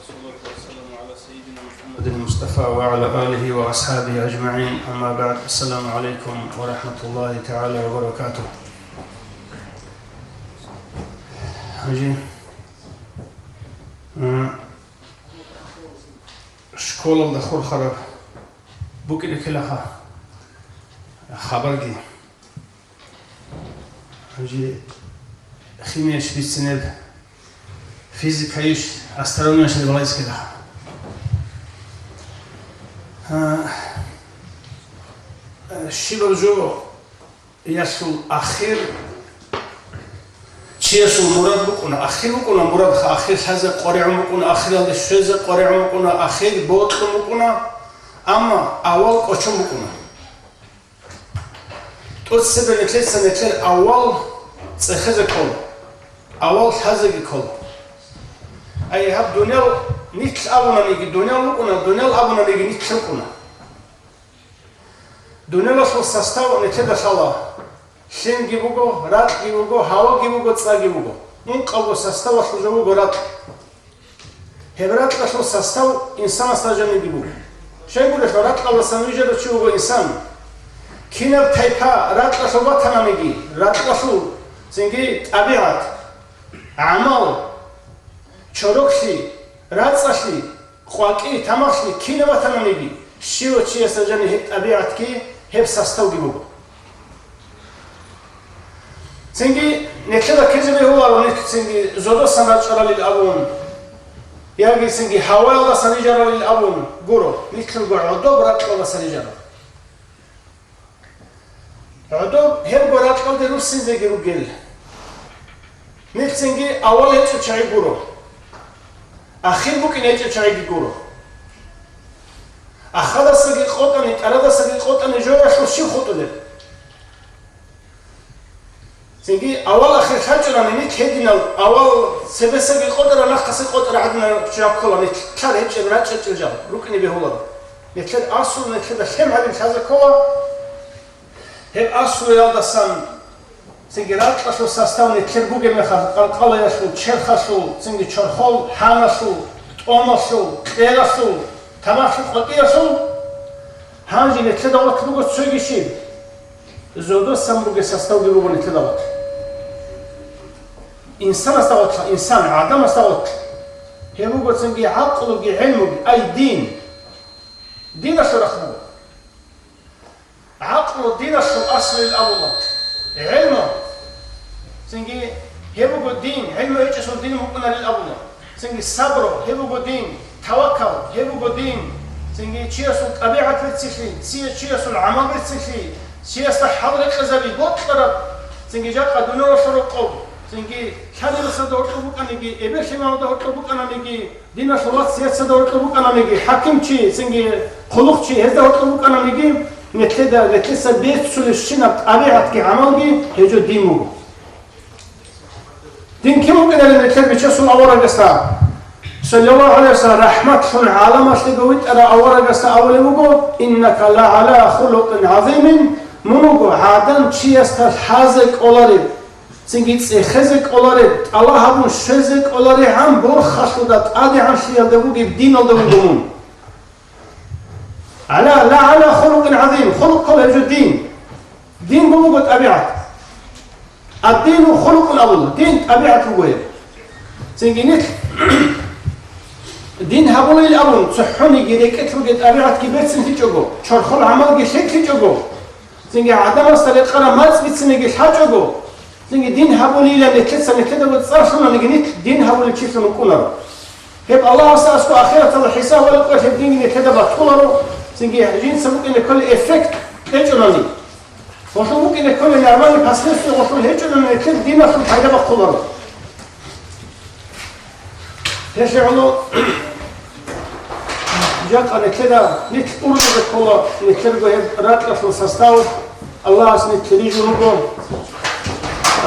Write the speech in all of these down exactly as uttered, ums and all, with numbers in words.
والصلاة والسلام على سيدنا محمد المصطفى وعلى آله وأصحابه أجمعين. أما بعد. السلام عليكم ورحمة الله تعالى وبركاته. Гьанже, э, школалда хурхараб букӀине ккелаха хабарги. Гьанже химияш бицинеб, физикайищ, астрономияш балайскила. А, щибаб жо ялъул ахир, чиясул мурад букӀуна, ахир букӀуна мурадха, ахир лъазе къваригӀун букӀуна, ахиралде щвезе къваригӀун букӀуна, ахир бокьун букӀуна, амма авал кӀочон букӀуна. ТӀоцебе нилъеца нилъер авал цӀехезе ккола, авал лъазеги ккола. Ай, гьаб дуниял нилъ абунаниги, дуниял рукӀуна, дуниял абунаниги, нилъ рукӀуна. Дуниялалъул состав нилъеда лъала. Лъимги буго, ракьги буго, гьаваги буго, цӀаги буго. Ункъабго составалъул жо буго ракь. Гьеб ракьалъул состав инсанасда жанибги буго. Щайгурелъул ракьалдасан вижарав чи вуго инсан. Кинаб тайпа ракьалъул ватананиги, ракьалъул цинги тӀабигӀат, гӀамал, чороклъи, рацӀцӀалъи, къвакӀи, тамахлъи кинаб ватананиги, щивав чиясда жаниб гьеб тӀабигӀатги, гьеб составги буго. Цинги нилъеда ккезе бегьуларо нилъ цинги зодасан рачӀаралил абун, яги цинги гьаваялдасан рижаралил абун гуро, нилъго гӀодоб ракьалдаса рижарал. ГӀодоб гьебго ракьалде руссинзеги ругел. Нилъ цинги авал гьечӀо чагӀи гуро, ахир букӀин гьечӀо чагӀиги гуро. Ахадасаги къотӀани, тӀарадасаги къотӀани жоялъул щиб хутӀулеб? Цинги авал ахир лъачӀунани нилъ гьединал, авал цебесаги къотӀарал нахъасе къотӀараб гӀадинал жо ккола нилъ, лъар гьечӀеб рачӀачӀел жал рукӀине бегьуларо. Нилъер асул нилъеда лъем гьабил лъазе ккола. Гьеб асулалдасан цинги ракьалъул состав нилъер бугеб мехалъ, къалкъалаялъул, черхалъул, цинги чорхол, хӀаналъул, тӀомалъул, кьералъул, тамахлъи къватӀиялъул, гьанже нилъеда гъорлъ буго цоги щиб? Зодасан бугеб составги буго нилъеда гъорлъ. Инсанасда гъорлъ, инсан, гӀадамасда гъорлъ. Гьеб буго цинги гӀакълуги гӀилмуги, ай дин. Диналъул рахъ буго. ГӀакълу диналъул аслуйил абула. ГӀилму, цинги, гьеб буго дин, гӀилму гьечӀесул дин букӀунарил абула. Цинги сабру, гьеб буго дин, таваккал, гьеб буго дин. Цинги чиясул тӀабигӀат берцинлъи, ци-, чиясул гӀамал берцинлъи, чиясда хӀал рекъезаби бокьараб, цинги жакъа дуниялалъул рокъоб, цинги лъабиласда гьоркьоб букӀаниги, эбел-лъималазда гьоркьоб букӀананиги, диналъул вац-яцазда гьоркьоб букӀананиги, хӀакимчи, цинги хъулухъчи гьезда гьоркьоб букӀананиги, нилъеда, нилъеца берцулебщинаб тӀабигӀатги гӀамалги гьеб жо дин буго. Дин кин букӀинарин нилъер Бичасул аварагасда, саллаллагьу гӀалайгьи ва саллам, рахӀматлъун гӀаламалъего витӀарав аварагасда абулеб буго: «Иннака лагӀала хулукъин гӀазимин», мун вуго гӀадан чиясда лъазе кӀолареб, цинги цӀехезе кӀолареб, тӀалаб гьабун щвезе кӀоларегӀан борхалъуда, тӀадегӀанлъиялда бугеб диналда вуго мун. ГӀала, лагӀала хулукъин гӀазим, хулукъ ккола гьеб жо дин. Дин буго тӀабигӀат. Ад-дину хулукъун абула, дин тӀабигӀат буго гьеб. Цинги нилъ дин гьабулел абун, цохӀониги рекӀелъ ругел тӀабигӀатги берцинлъичӀого, чорхол гӀамалги лъикӀлъичӀого, цинги гӀадамасда рекъараб мацӀ бицинеги лъачӀого, цинги дин гьабулейилан нилъеца нилъедаго цӀар лъунаниги, нилъ дин гьабулев чилъун вукӀунаро. Гьеб Аллагьасда аскӀоб ахираталда хӀисаб гьабулеб къоялъ гьеб динги нилъеда батуларо, цинги жинца букӀине кколеб эффект кьечӀонани, гъолъул букӀине кколеб нормальный последствия гъолъул гьечӀонани, нилъер диналъул пайда бахъуларо. Гьелъие гӀоло жакъа нилъеда, нилъ ургъизе ккола, нилъерго гьеб ракьалъул состав, Аллагьас нилъ рижун руго.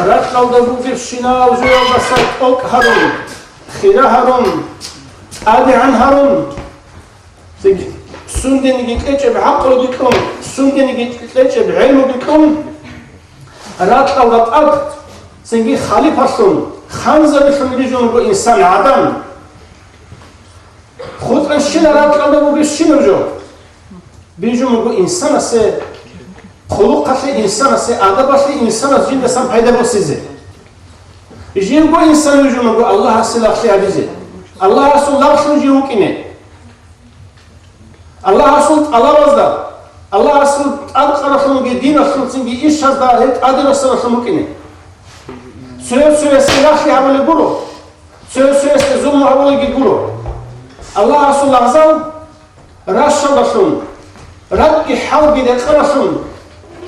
Ракьалда бугебщинаб жоялдаса тӀокӀ гьарун, хира гьарун, тӀадегӀан гьарун, сундениги кьечӀеб гӀакълуги кьун, сундениги кьечӀеб гӀелмуги кьун, ракьалда тӀад цинги халифалъун, ханзабилъун рижун руго инсан, гӀадан. Щинаб ракьалда бугебщинаб жо. Бижун буго инсанасе, хъулухъалъе инсанасе, адабалъе инсанас жиндасан пайда босизе. Живго инсан вижун буго Аллагьасе лагълъи гьабизе. Аллагьасул лагълъун жив вукӀине. Аллагьасул тӀалабазда, Аллагьасул тӀадкъаралъунги диналъул цинги ишазда гьеб тӀаде росаралъун вукӀине. Цояв-цоясе лагълъи гьабулеб гуро, цояв-цоясда зулму гьабулебги гуро. Аллагьасул лагъзал ращалдалъун, ракӀги хӀалги рекъаралъун,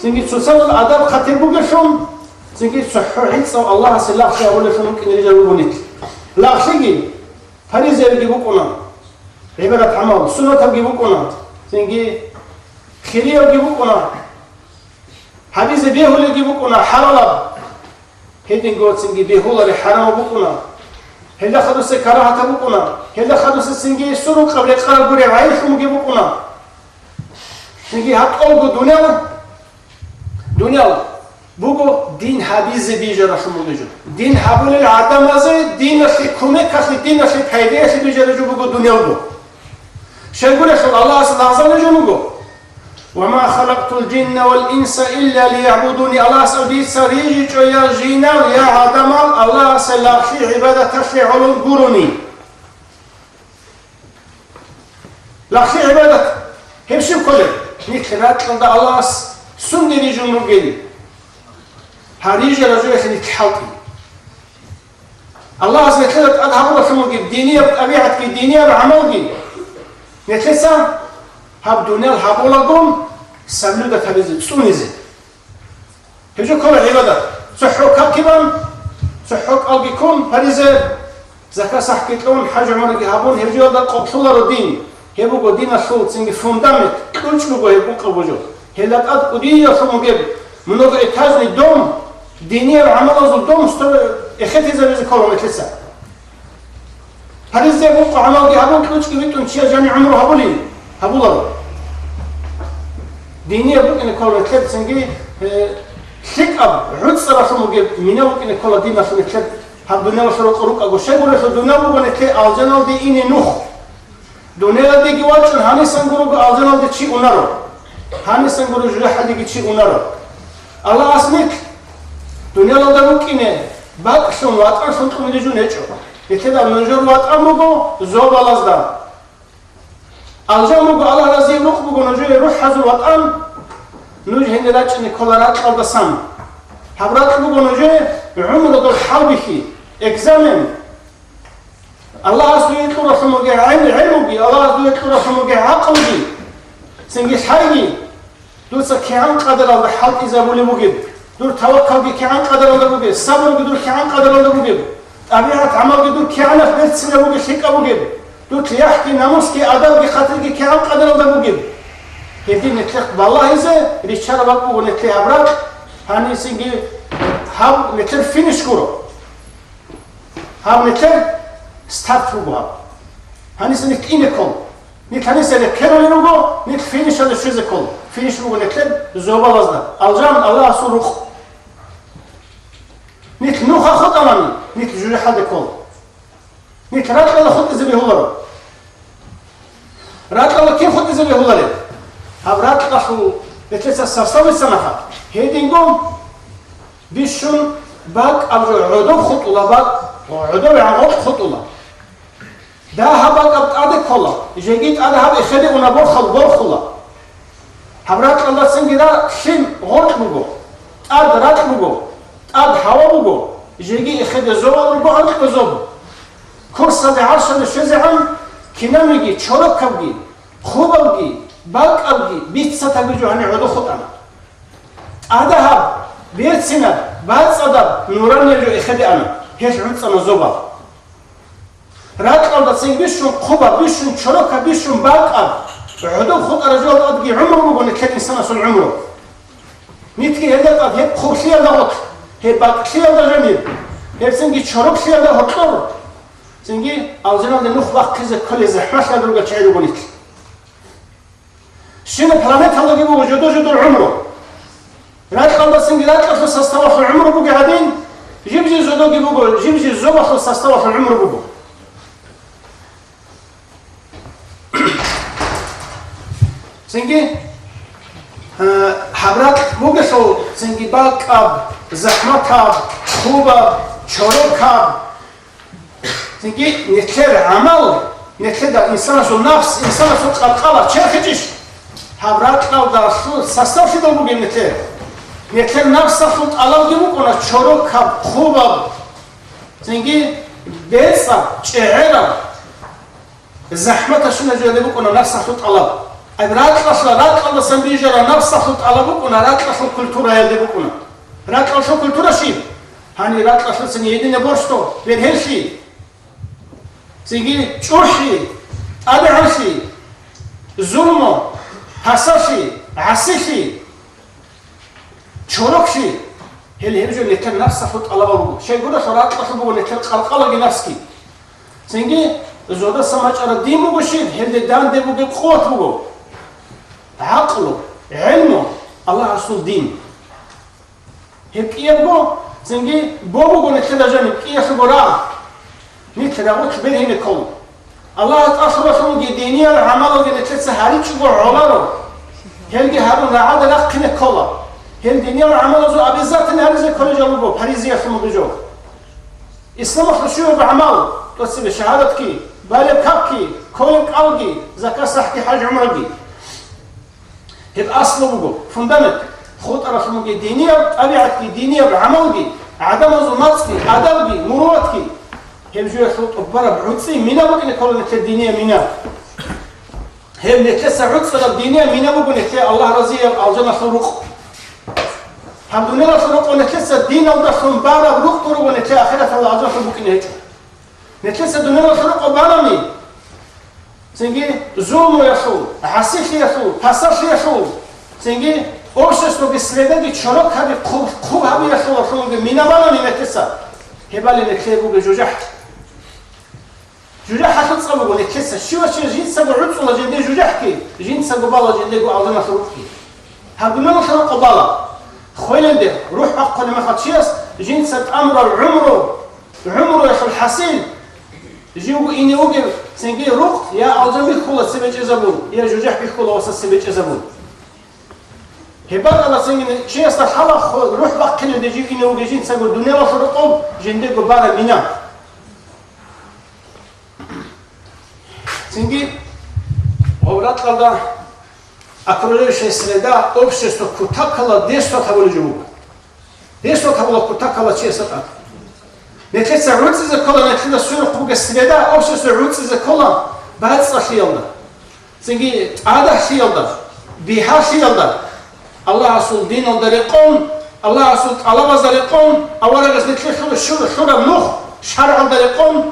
цинги цоцазул адаб-хатир бугелъун, цинги цохӀо гӀицӀав Аллагьасе лагълъи гьабулелъун вукӀине рижарулгунит. Лагълъиги, Паризаябги букӀуна, гӀибадат-гӀамал, суннатабги букӀуна, цинги хириябги букӀуна, гьабизе бегьулелги букӀуна хӀалалаб, гьединго цинги бегьулари хӀарамаб букӀуна, гьелда хадусе карагьатаб букӀуна, гьелда хадусе цинги сурукъаб рекъараб гуреб гӀайилъунги букӀуна. Цинги гьаб тӀолго дуниял, дуниял буго дин гьабизе бижаралъун бугеб жо. Дин гьабулел гӀадамазе диналъе кумекалъе, диналъе пайдаялъе бижараб жо буго дуниял буго. Щайгурелъул Аллагьас лагъзал жо буго: «Ва ма халакътул жинна вал инса илля лиягӀбудуни», Аллагьас аб дица рижичӀо я жинал, я гӀадамал Аллагьасе лагълъи гӀибадаталъе гӀоло гурони. Лагълъи гӀибадат гьеб щиб кколеб? Нилъ ракьалда Аллагьас сунде рижун ругел, гьарижа ражуялъе нилъ хӀалтӀи. Аллагьас нилъеда тӀад гьабуралъун бугеб динияб тӀабигӀатги, динияб гӀамалги, нилъеца гьаб дуниял гьабулагун соблюдать гьабизе, цӀунизе. Гьеб жо ккола гӀибадат. ЦохӀо какги бан, цохӀо кӀалги ккун, паризе, закат-сахӀги кьун, хӀаж-гӀумраги гьабун, гьеб жоялда къокълъуларо дин. Гьеб буго диналъул цинги фундамент, кьучӀ буго гьеб ункъабго жо. Гьелда тӀад кӀудиялъун бугеб многоэтажный дом, динияб гӀамалазул дом, сто эхетизабизе ккола нилъеца. Гьаризде гьукъу гӀамалги гьабун, кьучӀги витӀун чияс жани гӀумру гьабулин гьабуларо. Динияб букӀине ккола нилъер цинги, э, лъикӀаб, гӀуцӀаралъун бугеб мина букӀине ккола диналъул нилъер гьаб дуниялалъул рокъор рукӀаго. Щайгурелъул дуниял буго нилъер алжаналде ине нух. Дуниялалдеги вачӀун гьанисан гурого алжаналде чи унаро. Гьанисан гуро жужахӀалдеги чи унаро. Аллагьас нилъ дуниялалда рукӀине бакӀлъун, ватӀанлъун кьунизе жун гьечӀо. Нилъеда нужер ватӀан буго зобалазда. Алжан буго, Аллагь разияб рукъ буго нужее рухӀазул ватӀан, нуж гьенир рачӀине ккола ракьалдасан. Гьаб ракь буго нужее гӀумрудул хӀалбихьи, экзамен. Аллагьас дуе кьуралъун бугеб гӀел-, гӀелмуги, Аллагьас дуе кьуралъун бугеб гӀакълуги, цинги лъайги, дуца кигӀан къадаралда хӀалтӀизабулеб бугеб, дур таваккалги кигӀан къадаралда бугеб, сабруги дур кигӀан къадаралда бугеб, тӀабигӀат-гӀамалги дур кигӀанаб берцинаб бугеб, лъикӀаб бугеб, дур яхӀги, намусги, адабги, хатирги кигӀан къадаралда бугеб. Гьедин нилъехъ балагьизе риччараб буго нилъер гьаб ракь, гьанисеги гьаб нилъер финиш гуро. Гьаб нилъер старт буго гьаб. Гьаниса нилъ ине ккол. Нилъ гьаниса рекерулел руго, нилъ финишалде щвезе ккол. Финиш буго нилъер зобалазда. Алжан Аллагьасул рукъ. Нилъ нуха хутӀанани, нилъ жужахӀалде ккол. Нилъ ракьалда хутӀизе бегьуларо. Ракьалда кин хутӀизе бегьулареб? Гьаб ракьалъул нилъеца сасавица нахъа. Гьединго бищун бакӀаб жо гӀодоб хутӀула, бакӀ, гӀодобегӀан гъоркь хутӀула. Дагьаб бакӀаб тӀаде ккола, жеги тӀад гьаб эхеде уна борхал борхула. Гьаб ракьалдацинги ра-, лъим гъоркь буго, тӀад ракь буго, тӀад гьава буго, жеги эхеде зобал руго анкьго зоб. Курсалде гӀаршалде щвезегӀан кинабниги чорокабги, хъубабги, бакӀабги, бицатабги жо гьанир гӀодо хутӀана. ТӀадагьаб, берцинаб, бацӀцӀадаб нуранияб жо эхеде ана, гьелъ гӀуцӀана зобал. Ракьалда цин бищун хъубаб, бищун чорокаб, бищун бакӀаб, гӀодоб хутӀараб жоялда тӀадги гӀумру буго нилъер инсанасул гӀумру. Нилъги гьелда тӀад гьеб хъублъиялда гъоркь, гьеб бакӀлъиялда жанир, гьеб цинги чороклъиялда гьоркьор, цинги алжаналде нух бахъизе кколеб захӀмалъиялда ругел чагӀи руго нилъ. Щибаб планеталдаги буго жодор-жодор гӀумру. Ракьалдасинги ракьалъул составалъул гӀумру буго гьадин, жиб-жиб зодоги буго, жиб-жиб зобалъул составалъул гӀумру буго. Цинги, э, гьаб ракь бугелъул, цинги бакӀаб, захӀматаб, хъубаб, чорокаб, цинги нилъер гӀамал, нилъеда инсанасул нафс, инсанасул къаркъала черхичӀищ? Гьаб ракьалдалъул сасдавлъидал бугеб нилъер. Нилъер нафсалъул тӀалабги букӀуна чорокаб, хъубаб, цинги бецӀаб, чӀегӀераб. ЗахӀматалъун гьезул гьеле букӀуна нафсалъул тӀалаб. Ай ракьалъа, ракьалдасан бижараб нафсалъул тӀалаб букӀуна, ракьалъул культура гьелде букӀуна. Ракьалъул культура щиб? Гьанир ракьалъуцин единоборство, бергьенлъи, цинги чӀухӀи, тӀадегӀанлъи, зулму, пасалъи, гӀасилъи. Чороклъи, гьел гьеб жо нилъер нафсалъул тӀалабал буго. Щайгурелъул ракьалъул буго нилъер къаркъалаги нафсги. Цинги, зодасан бачӀараб дин буго щиб, гьелде данде бугеб къуват буго. ГӀакълу, гӀелму, Аллагьасул дин. Гьеб кӀиябго, цинги, бо буго нилъеда жаниб кӀиялъул гора. Нилъ рагъулъ бергьине ккола. Аллагьас тӀалъуралъунги диниял гӀамалалги нилъеца гьаричӀого гӀоларо. Гьелги гьарун рагӀалда рахъине ккола. Гьел диниял гӀамалазул обязательно гьаризе кколел жал руго, паризиялъун буго жо. Исламалъул щуяб гӀамал, тӀоцебе шагьадатги, балеб какги, кколеб кӀалги, закат-сахӀги, хӀаж-гӀумраги. Гьеб аслу буго, фундамент, хутӀаралъунги динияб тӀабигӀатги, динияб гӀамалги, гӀадамазул мацӀги, адабги, муруватги. Гьеб жоялъул тӀубараб гӀуцӀи мина букӀине ккола нилъер динияб мина. Гьеб нилъеца гӀуцӀараб динияб мина буго нилъее Аллагь разияб алжаналъул рукъ. Гьаб дуниялалъул рукъ нилъеца диналдалъун бараб рукъ буго нилъее ахираталда алжаналъул букӀине гьечӀо. Нилъеца дуниялалъул рукъ барани, цинги зулмуялъул, гӀасилъиялъул, пасалъиялъул, цинги обществоги средаги чорок гьаби хъуб, хъуб гьабиялъулалъулги мина балани нилъеца, гьебали нилъее буго жужахӀ. ЖужахӀалъул цӀа буго нилъеца, щивав чи жинцаго гӀуцӀула жинде жужахӀги, жинцаго бала жиндего алжаналъул рукъги. Гьаб дуниялалъул рукъ бала. Хвелалде рухӀ бахъулеб мехалъ чияс жинца тӀамураб гӀумру, гӀумруялъул хӀасил, живго ине вугев цинги рукъ я алжан бихьула цебе чӀезабун, я жужахӀ бихьула васас цебе чӀезабун. Гьеб бакӀалда цинги чиясда лъала хо-, рухӀ бахъинелде жив ине вугев жинцаго дуниялалъул рукъов жиндего бараб мина. Цинги гьаб ракьалда окружающая среда, общество кутакала дерсал гьабулеб жо буго. Дерсал гьабула кутакала чиясда тӀад. Нилъеца гӀуцӀизе ккола, нилъеда сверухъ бугеб среда, общество гӀуцӀизе ккола бацӀцӀалъиялда, цинги тӀадалъиялда, бигьалъиялда, Аллагьасул диналда рекъон, Аллагьасул тӀалабазда рекъон, аварагас нилъее лъур-, лъураб нух шаргӀалда рекъон,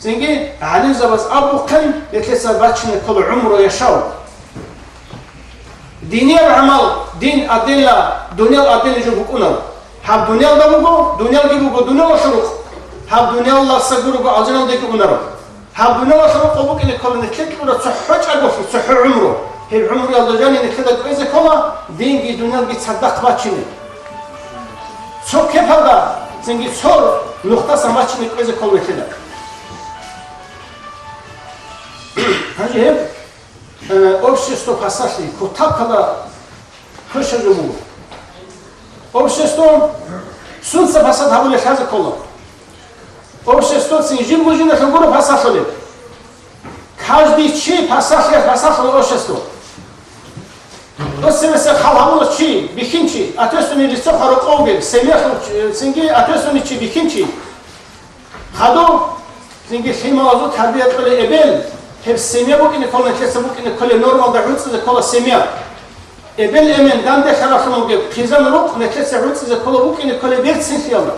цинги гӀалимзабаз абухъен, нилъеца бачине ккола гӀумру яшав. Динияб гӀамал, дин отдельно, дуниял отдельно жо букӀунеб. Гьаб дуниялда буго, дуниялги буго дуниялалъул рукъ. Гьаб дуниялалдаса гурого алжаналдеги унаро. Гьаб дуниялалъул рукъ букӀине ккола нилъее кьураб цохӀо чӀаголъи, цохӀо гӀумру. Гьеб гӀумруялда жаниб нилъеда кӀвезе ккола динги дуниялги цадахъ бачине. Цо кепалда, цинги цо нухдасан бачине кӀвезе ккола нилъеда. Гьанже гьеб, э, общество пасалъи, кутакала квешаб жо буго. Общество сунца пасад гьабулеб лъазе ккола? Общество цин жибго жиндалъун гуро пасалъулеб. Каждый чи пасалъиялъ пасалъула общество. Дос цебесеб хал гьабула чи, бихьинчи, ответственный лицо хвараб къоги, семьялъул чи, цинги ответственный чи, бихьинчи. Хадуб, цинги лъималазул тарбия кьолеб эбел, гьеб семья букӀине ккола, нилъеца букӀине кколеб нормалда гӀуцӀизе ккола семья. Эбел-эмен данде лъаралъун бугеб хъизан-рукъ нилъеца гӀуцӀизе ккола букӀине кколеб берцинлъиялда.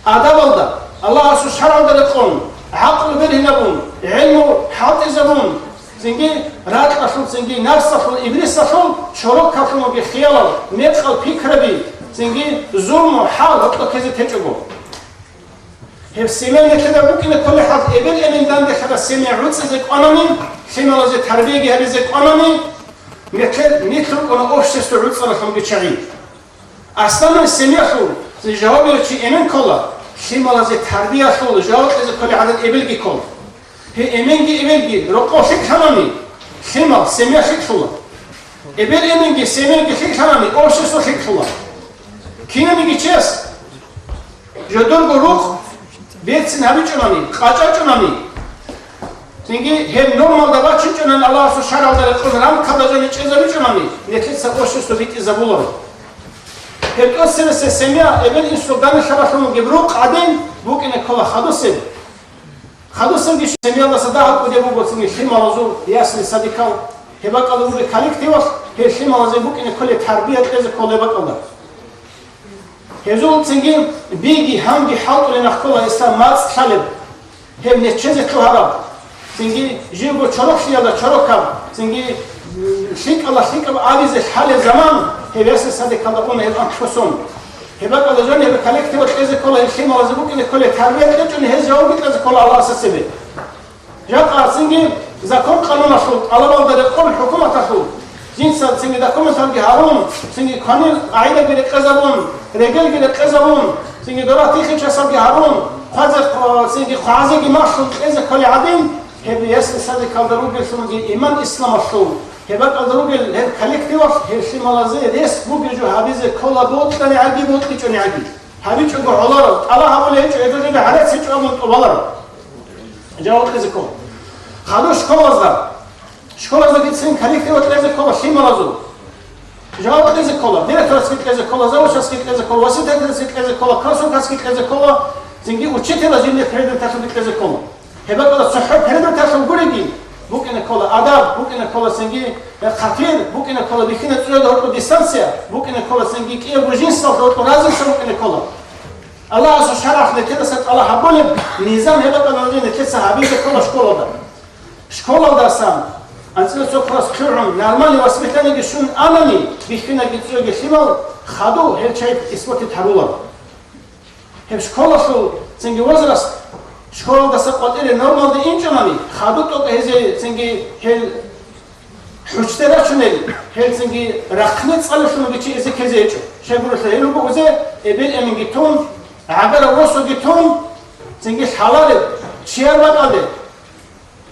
Адабалда, Аллагьасул шаргӀалда рекъон, гӀакълу бергьинабун, гӀелму хӀалтӀизабун, цинги ракьалъул, цинги нафсалъул, иблисалъул чорокалъун бугеб хиялал, мекъал, пикраби, цинги зулму, хӀал гьоркьоб ккезе течӀого. Гьеб семья нилъеда букӀине кколеб хӀал, эбел-эмен данде лъараб семья гӀуцӀизе кӀванани, лъималазе тарбияги гьабизе кӀванани, нилъер, нилъ рукӀуна общество гӀуцӀаралъунги чагӀи. Аслан семьялъул жавабияв чи эмен ккола, лъималазе тарбиялъул жаваб кьезе кколеб гӀадин эбелги ккола. Гьеб эменги эбелги рокъов лъикӀлъанани, лъимал, семья лъикӀлъула. Эбел-эменги, семьяги лъикӀлъанани, общество лъикӀлъула. Кинаниги чияс жодорго рукъ берцин гьабичӀунани, къачӀачӀунани, цинги гьеб нормалда бачинчӀунани, Аллагьасул шаргӀалда рекъон рамкалда жаниб чӀезабичӀунани, нилъеца общество битӀизабуларо. Гьеб тӀоцебесеб семья эбел-инсул данделъаралъун бугеб рукъ гӀадин букӀине ккола хадусеб. Хадусебги семьялдаса дагьаб кӀудияб буго цинги лъималазул ясли-садикал, гьеб бакӀалда бугеб коллективалъ гьел лъималазе букӀине кколеб тарбия кьезе ккола гьеб бакӀалда. Гьезул цинги биги, гьанги хӀалтӀулеб нахъ ккола гьесда мацӀ лъалеб, гьеб неччезе лъугьараб, цинги живго чороклъиялда чорокаб, цинги лъикӀала лъикӀаб абизе лъалеб заман гьеб ясли-садикалда уна гьеб анкьго сон. Гьеб бакӀалда жаниб коллективалъ кьезе ккола гьел лъималазе букӀине кколеб тарбия кьечӀони гьез жавабги кьезе ккола Аллагьасда цебе. Жакъа цинги закон-къануналъул, тӀалабалда рекъон хӀукуматалъул, жинца цинги документалги гьарун, цинги кванил къагӀидаги рекъезабун, регелги рекъезабун, цинги дора тихичасалги гьарун, хъвазе, цинги хъвазеги малъун кьезе кколеб гӀадин, гьеб ясли-садикалда ругеллъунги иман-исламалъул, гьеб бакӀалда ругел гьеб коллективалъ гьел лъималазе рес бугеб жо гьабизе ккола бокьани гӀаги, бокьичӀони гӀаги. ГьабичӀого гӀоларо, тӀалаб гьабулеб гьечӀо, гьеб жо гьарацичӀо абун тӀубаларо. Жаваб кьезе ккола. Хадур школазда. Школазда бицин коллективалъ кьезе ккола лъималазул. Жаваб кьезе ккола. Директорасги кьезе ккола, завучасги кьезе ккола, воспитательница кьезе ккола, красовкасги кьезе ккола, цинги учителас жиндир предметалъулги кьезе ккола. Гьеб бакӀалда цохӀо предметалъул гуриги, букӀине ккола адаб, букӀине ккола цинги хъатир, букӀине ккола бихьинаб цӀуяда гьоркьоб дистанция, букӀине ккола цинги кӀиябго жинсалда гьоркьоб разница букӀине ккола. Аллагьасул шаргӀалъ нилъедаса тӀалаб гьабулеб низам гьеб бакӀалда нилъеца гьабизе ккола школалда. Школалдасан анцӀила цо класс лъугӀун, нормальный воспитаниеги щун анани, бихьинабги цӀуяги лъимал, хадув гьел чагӀи испортить гьаруларо. Гьеб школалъул цинги возраст, школалдаса къватӀире нормалде инчӀунани, хадув тӀокӀ гьезе цинги гьел хӀучде рачунел, гьел цинги рахъни цӀалулъун бичи гьезе ккезе гьечӀо. Щайгурелъул гьел руго узе эбел-эменги тун, гӀагарав росуги тун, цинги лъалареб чияр бакӀалде.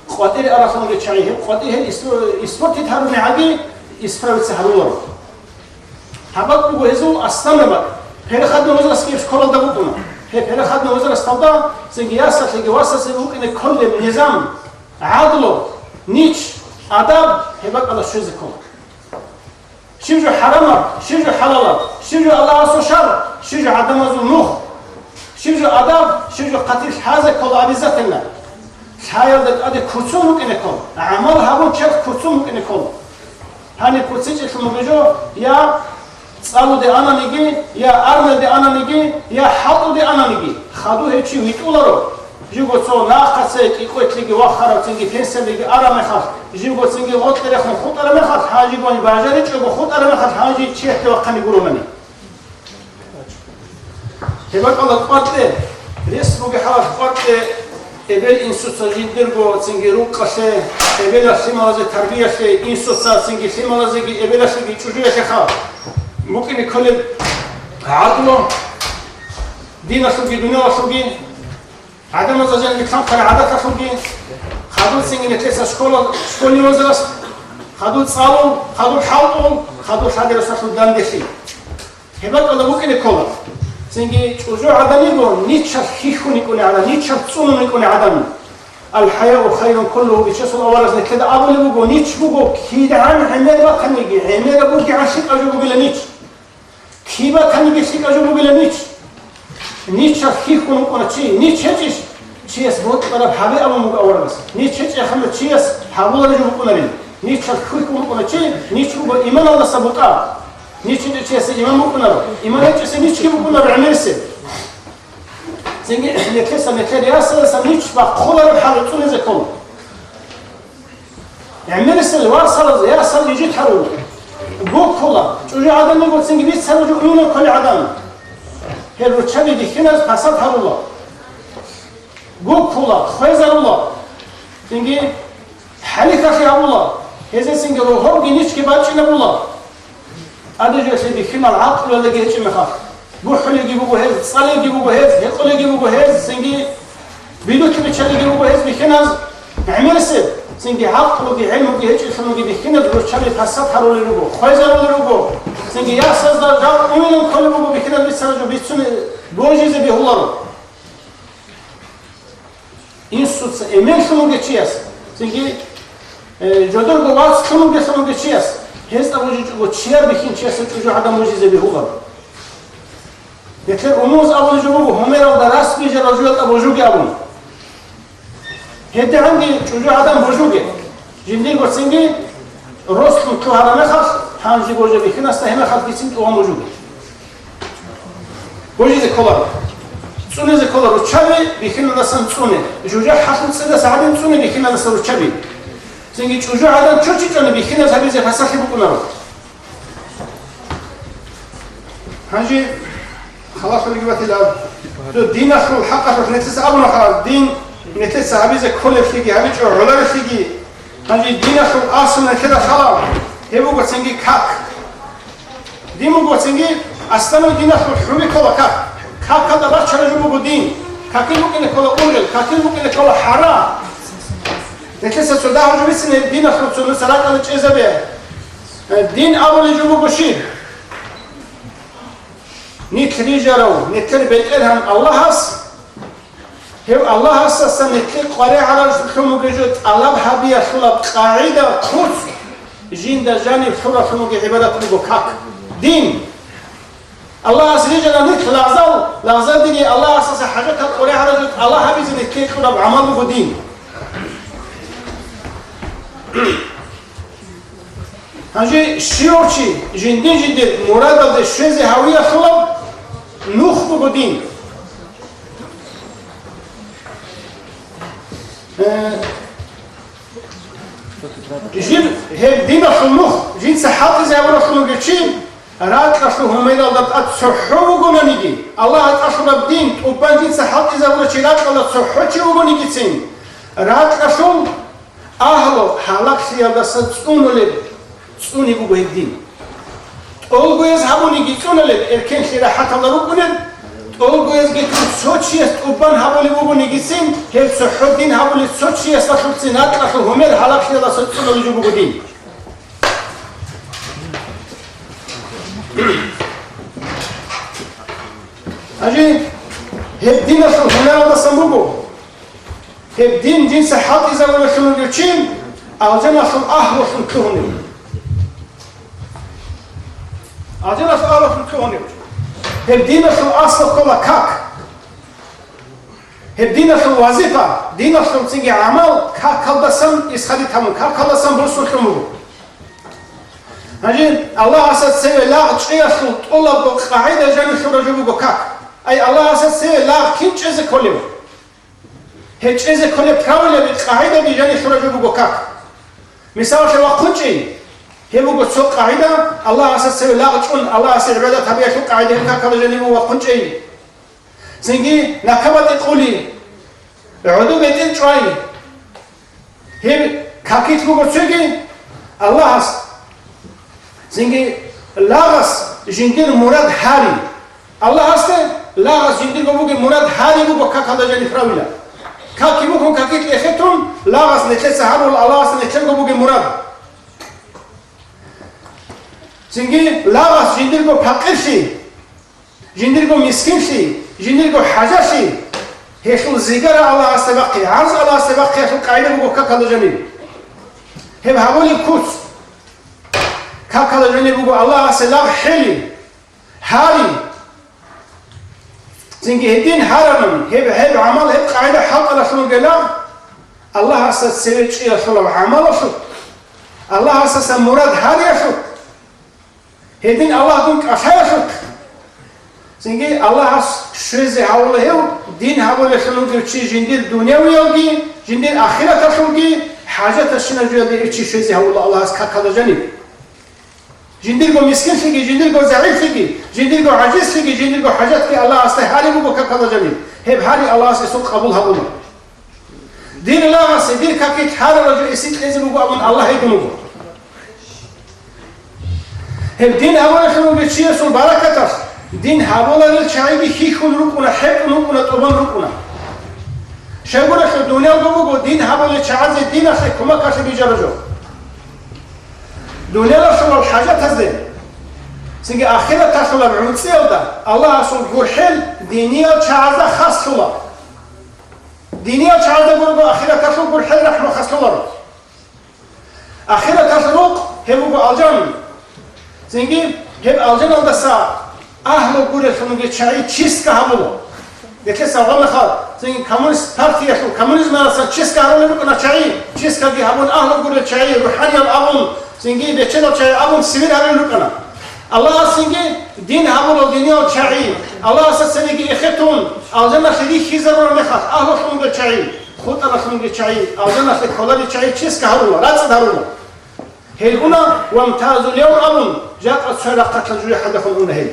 КъватӀире аралъун гьечӀай, гьеб къватӀир гьел ис-, испортить гьаруни гӀаги, исправиться гьаруларо. Гьаб бакӀ буго гьезул аслам бакӀ. Переходный возраст гьеб школалда букӀуна. Гьеб переходный возрасталда цинги ясалъеги васасе букӀине кколеб низам, гӀадлу, нич, адаб гьеб бакӀалда щвезе ккола. Щиб жо хӀарамаб, щиб жо хӀалалаб, щиб жо Аллагьасул шаргӀ, щиб жо гӀадамазул нух, щиб жо адаб, щиб жо хъатир лъазе ккола обязательно. Лъаялда тӀаде куцун рукӀине ккола, гӀамал гьабун черх куцун рукӀине ккола. Гьаниб куцичӀелъун бугеб жо, я цӀалуде ананиги, я армиялде ананиги, я хӀалтӀуде ананиги, хадув гьев чи витӀуларо. Живго цо нахъаца кӀикъоялъеги вахарав цинги пенсиялдеги араб мехалъ, живго цинги гъоркье рехун хутӀараб мехалъ, гьанжи гьаниб бажаричӀого хутӀараб мехалъ, гьанжи чехьде вахъани гуронани. Гьеб бакӀалда къватӀле, рес бугеб хӀалалъ къватӀле, эбел-инсуца жиндирго цинги рукъалъе, эбелалъ лъималазе тарбиялъе, инсуца цинги лъималазеги эбелалъеги чӀужуялъеха букӀине кколеб гӀадлу, диналъулги дунялалъулги. ГӀадамазда жаниб лъанхъараб гӀадаталъулги, хадув цинги нилъеца школа, школьный возраст, хадув цӀалул, хадув хӀалтӀул, хадув лъади-росалъул данделъи. Гьеб бакӀалда букӀине ккола. Цинги чӀужугӀадан йиго, ничалъ хьихьун йикӀуней гӀадан, ничалъ цӀунун йикӀуней гӀадан. Ал-хӀаяу хайрун куллугьу, Бичасул аварагас нилъеда абулеб буго, нич буго кидагӀан гӀемер батаниги, гӀемераб бугегӀан лъикӀаб жо бугила нич. Киб батаниги лъикӀаб жо бугила нич. Ничалъ хьихьун вукӀуна чи, нич гьечӀищ? Чияс бокьараб гьабе абун буго аварагас. Нич гьечӀеб мехалда чияс гьабулареб жо букӀунарин. Ничалъ хьихьун вукӀуна чи, нич буго иманалдаса бутӀа. Нич гьечӀев чиясе иман букӀунаро, иман гьечӀесе ничги букӀунаро гӀемерисеб. Цинги нилъеца нилъер ясалдаса нич бахъулареб хӀал цӀунизе ккола. ГӀемерисел варсалаз ясал ижит гьарула. Гуккула, чӀужугӀадан йиго цинги бицараб жо уюна кколей гӀадан. Гьел руччаби бихьиназ пасат гьарула. Гуккула, хвезарула. Цинги хӀалихьалъи гьабула. Гьезецинги рогьобги ничги бачӀинабула. ТӀаде жо гьелъие бихьинал гӀакълуялдаги гьечӀеб мехалъ, бухӀулевги буго гьез, цӀалевги буго гьез, гьекъолевги буго гьез, цинги бидулъ биччалевги буго гьез бихьиназ гӀемерисеб. Цинги гӀакълуги гӀелмуги гьечӀелъунги бихьиназ руччаби пасат гьарулел руго, хвезарулел руго. Цинги ясазда жал умилан кколеб буго бихьиназ бицараб жо бицун божизе бегьуларо. Инсуца эменлъун вугев чияс, цинги, э, жодорго вацлъун вугелъун вугев чияс, гьезда божичӀого чияр бихьинчиясда чӀужугӀадан божизе бегьуларо. Гьелъер умумуз абулеб жо буго, гьумералда рас бижарал жуялда божуге абун. ГьедигӀанги чӀужугӀадан божуге. Жиндирго цинги рослъун лъугьараб мехалъ, гьанже божа бихьинасда гьеб мехалъ бицин тӀугьан божуге. Божизе кколаро. ЦӀунизе ккола руччаби бихьинадасан цӀуне. ЖужахӀалъул цӀидасан гьадин цӀуне бихьинадаса руччаби. Цинги чӀужугӀадан чочичӀони бихьиназ гьабизе пасалъи букӀунаро. Гьанже халасулги батила. Цо диналъул хӀакъалъулъ нилъеца абунаха, дин нилъеца гьабизе кколеблъиги, гьабичӀо гӀолареблъиги. Гьанже диналъул асл нилъеда лъала, гьеб буго цинги как. Дин буго цинги, аслан диналъул хӀуби ккола как. Какалда бачараб жо буго дин. Какил букӀине ккола ургъел, какил букӀине ккола хӀара. Нилъеца цо дагьаб жо бицине диналъул цо нуса ракӀалда чӀезабе. Дин абулеб жо буго щиб? Нилъ рижарав, нилъер БетӀергьан Аллагьас, гьев Аллагьасдасан нилъее къваригӀаралъун бугеб жо тӀалаб гьабиялъулаб къагӀида, куц, жинда жаниб лъураблъун бугеб гӀибадат буго как, дин. Аллагьас рижарав нилъ лагъзал, лагъзадеги Аллагьасдаса хӀажатал къваригӀаралъун тӀалаб гьабизе нилъее кьураб гӀамал буго дин. Гьанже щивав чи жиндин-жиндир мурадалде щвезе гьавиялъулаб нух буго дин. Э, жин гьеб диналъул нух жинца хӀалтӀизе гьавуралъун вугев чи, ракьалъул гьумералда тӀад цохӀо вугонаниги, Аллагьас тӀалъураб дин тӀубан жинца хӀалтӀизе гьавурав чи ракьалда цохӀо чи вугонигицин, ракьалъул Агьлу гьалаклъиялдаса цӀунулеб цӀуни буго гьеб дин. ТӀолгояз гьабуниги цӀунулеб, эркенлъи рахӀаталда рукӀунеб, тӀолгоязги цо чияс тӀубан гьабулеб бугонигицин, гьеб цохӀо дин гьабулев цо чиясдалъулцин ракьалъул гьумер гьалаклъиялдаса цӀунулеб жо буго дин. Гьанже гьеб диналъул гьумералдасан буго. Гьеб дин жинца хӀалтӀизабулелъун вугев чи алжаналъул агьлулъун лъугьунев. Алжаналъул агьлулъун лъугьунев. Гьеб диналъул аслу ккола как. Гьеб диналъул вазифа, диналъул цинги гӀамал какалдасан исхади тамун, какалдасан бурсун лъун буго. Гьанже Аллагьасда цеве лагъ чӀеялъул тӀолабго къагӀида жаниб лъураб жо буго как. Ай Аллагьасда цеве лагъ кин чӀезе кколев? Гьеб чӀезе кколеб правилаби, къагӀидаби жаниб лъураб жо буго как. Мисалалъе, вахъун чӀей. Гьеб буго цо къагӀида, Аллагьасда цеве лагъ чӀун, Аллагьасе гӀибадат гьабиялъул къагӀида гьеб какалда жаниб буго вахъун чӀей. Цинги накабатӀи къули, гӀодобе бетӀер чӀвай. Гьеб какилъ буго цоги Аллагьас. Цинги лагъас жиндир мурад гьари. Аллагьасде лагъас жиндирго бугеб мурад гьари буго какалда жаниб правила. Каки бухьун какилъ эхетун, лагъас нилъеца гьарула Аллагьасде нилъерго бугеб мурад. Цинги лагъас жиндирго пакъирлъи, жиндирго мискинлъи, жиндирго хӀажалъи, гьелъул зигара Аллагьасде бахъи, гӀарз Аллагьасде бахъиялъул къагӀида буго какалда жаниб. Гьеб гьабулеб куц. Какалда жаниб буго Аллагьасе лагъ хӀели, гьари. Цинги гьедин гьарарун, гьеб, гьеб гӀамал, гьеб къагӀида хӀалтӀаралъун ругела, Аллагьасда цеве чӀеялъулаб гӀамалалъухъ, Аллагьасдасан мурад гьариялъухъ. Гьедин Аллагь дун кӀалъаялъухъ. Цинги Аллагьас щвезе гьавула гьев, дин гьабулелъун вугев чи жиндир дунявиялги, жиндир ахираталъулги хӀажаталщинаб жоялде гьев чи щвезе гьавула Аллагьас какалда жаниб. Жиндирго мискинлъиги, жиндирго загӀиплъиги, жиндирго гӀажизлъиги, жиндирго хӀажатги Аллагьасда гьари буго какалда жаниб. Гьеб гьари Аллагьас гьесул къабул гьабуна. Дир лагъасе, дир какилъ гьарарав жо эсикь кьезе буго абун Аллагь гьедун вуго. Гьеб дин гьабулелъун вугев чиясул баракаталъ дин гьабуларел чагӀиги хьихьун рукӀуна, хӀетӀун рукӀуна, тӀубан рукӀуна. Щайгурелъул дуниялго буго дин гьабулел чагӀазе диналъе кумекалъе бижараб жо. Дуниялалъулал хӀажатазде, цинги ахираталъулаб гӀунцӀиялда Аллагьасул гурхӀел диниял чагӀазда хаслъула. Диниял чагӀазда гурого ахираталъул гурхӀел рахӀму хаслъуларо. Ахираталъ рукъ гьеб буго алжан. Цинги гьеб алжаналдаса агьлу гуреллъунги чагӀи чистка гьабула. Гьелъеса гьаб мехалъ, цинги коммунист партиялъул, коммунизмалдасан чистка гьарулел рукӀана чагӀи, чисткаги гьабун, агьлу гурел чагӀи, рухӀаниял абун, цинги бечедал чагӀи абун, сивер гьарулел рукӀана. Аллагьас цинги дин гьабурал диниял чагӀи, Аллагьасда цебеги эхетун, алжаналъе рихьизарураб мехалъ, агьлулъунги чагӀи, хутӀаналъунги чагӀи, алжаналъе кколарел чагӀи чистка гьарула, рацӀцӀад гьарула. Гьел уна, «Вамтазул явм» абун, жакъа цо рахъалъа жуе хӀадахун уна гьел.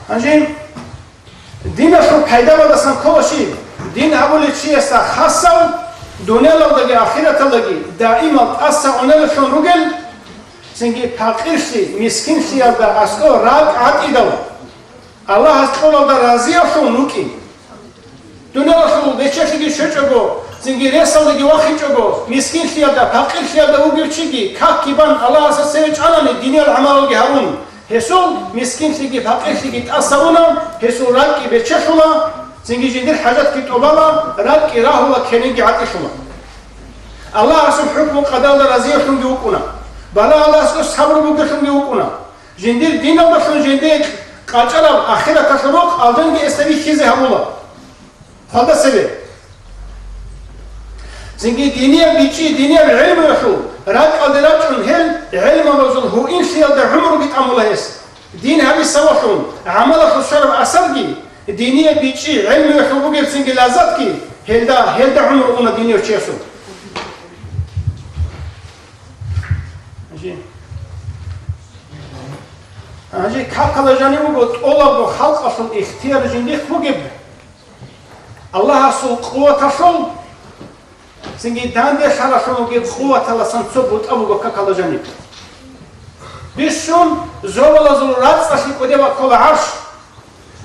Гьанже диналъул пайдабаздасан ккола щиб? Дин гьабулев чиясда хасав, дуниялалдаги ахираталдаги даимал тӀаса унеллъун ругел, цинги пакъирлъи, мискинлъиялда аскӀов ракӀ гӀатӀидал, Аллагьас кьолалда разиявлъун рукӀин. Дуниялалъул бечелъиги щвечӀого, цинги ресалдаги вахичӀого, мискинлъиялда, пакъирлъиялда вугев чиги, какги бан Аллагьасда цеве чӀанани, диниял гӀамалалги гьарун, гьесул мискинлъиги пакъирлъиги тӀаса уна, гьесул ракӀги бечелъула, цинги жиндир хӀажатги тӀубала, ракӀги рагьула, кенеги гӀатӀилъула. Аллагьасул хӀукму-къадаралда разиявлъунги вукӀуна. Балагьалдасго сабру бугелъунги вукӀуна. Жиндир диналдалъун жиндие къачӀараб ахираталъул рукъ алжанги эсда бихьизе гьабула. Хвалда цебе. Цинги динияб бичӀчӀи, динияб гӀелмуялъул ракӀалде рачӀун гьел гӀелмабазул гьуинлъиялда гӀумруги тӀамула гьес. Дин гьабисавалъун, гӀамалалъул щвараб асарги, динияб бичӀчӀи, гӀелмуялъул бугебцинги лаззатги гьелда, гьелда гӀумру уна динияв чиясул. Гьанже какала жанив вуго тӀолабго халкъалъул ихтияр жиндихъ бугеб, Аллагьасул къуваталъул, цинги данде лъаралъун вугеб къуваталасан цо бутӀа буго какала жаниб. Бищун зобалазул рацӀцӀалъи кӀудеб баккула гӀарш.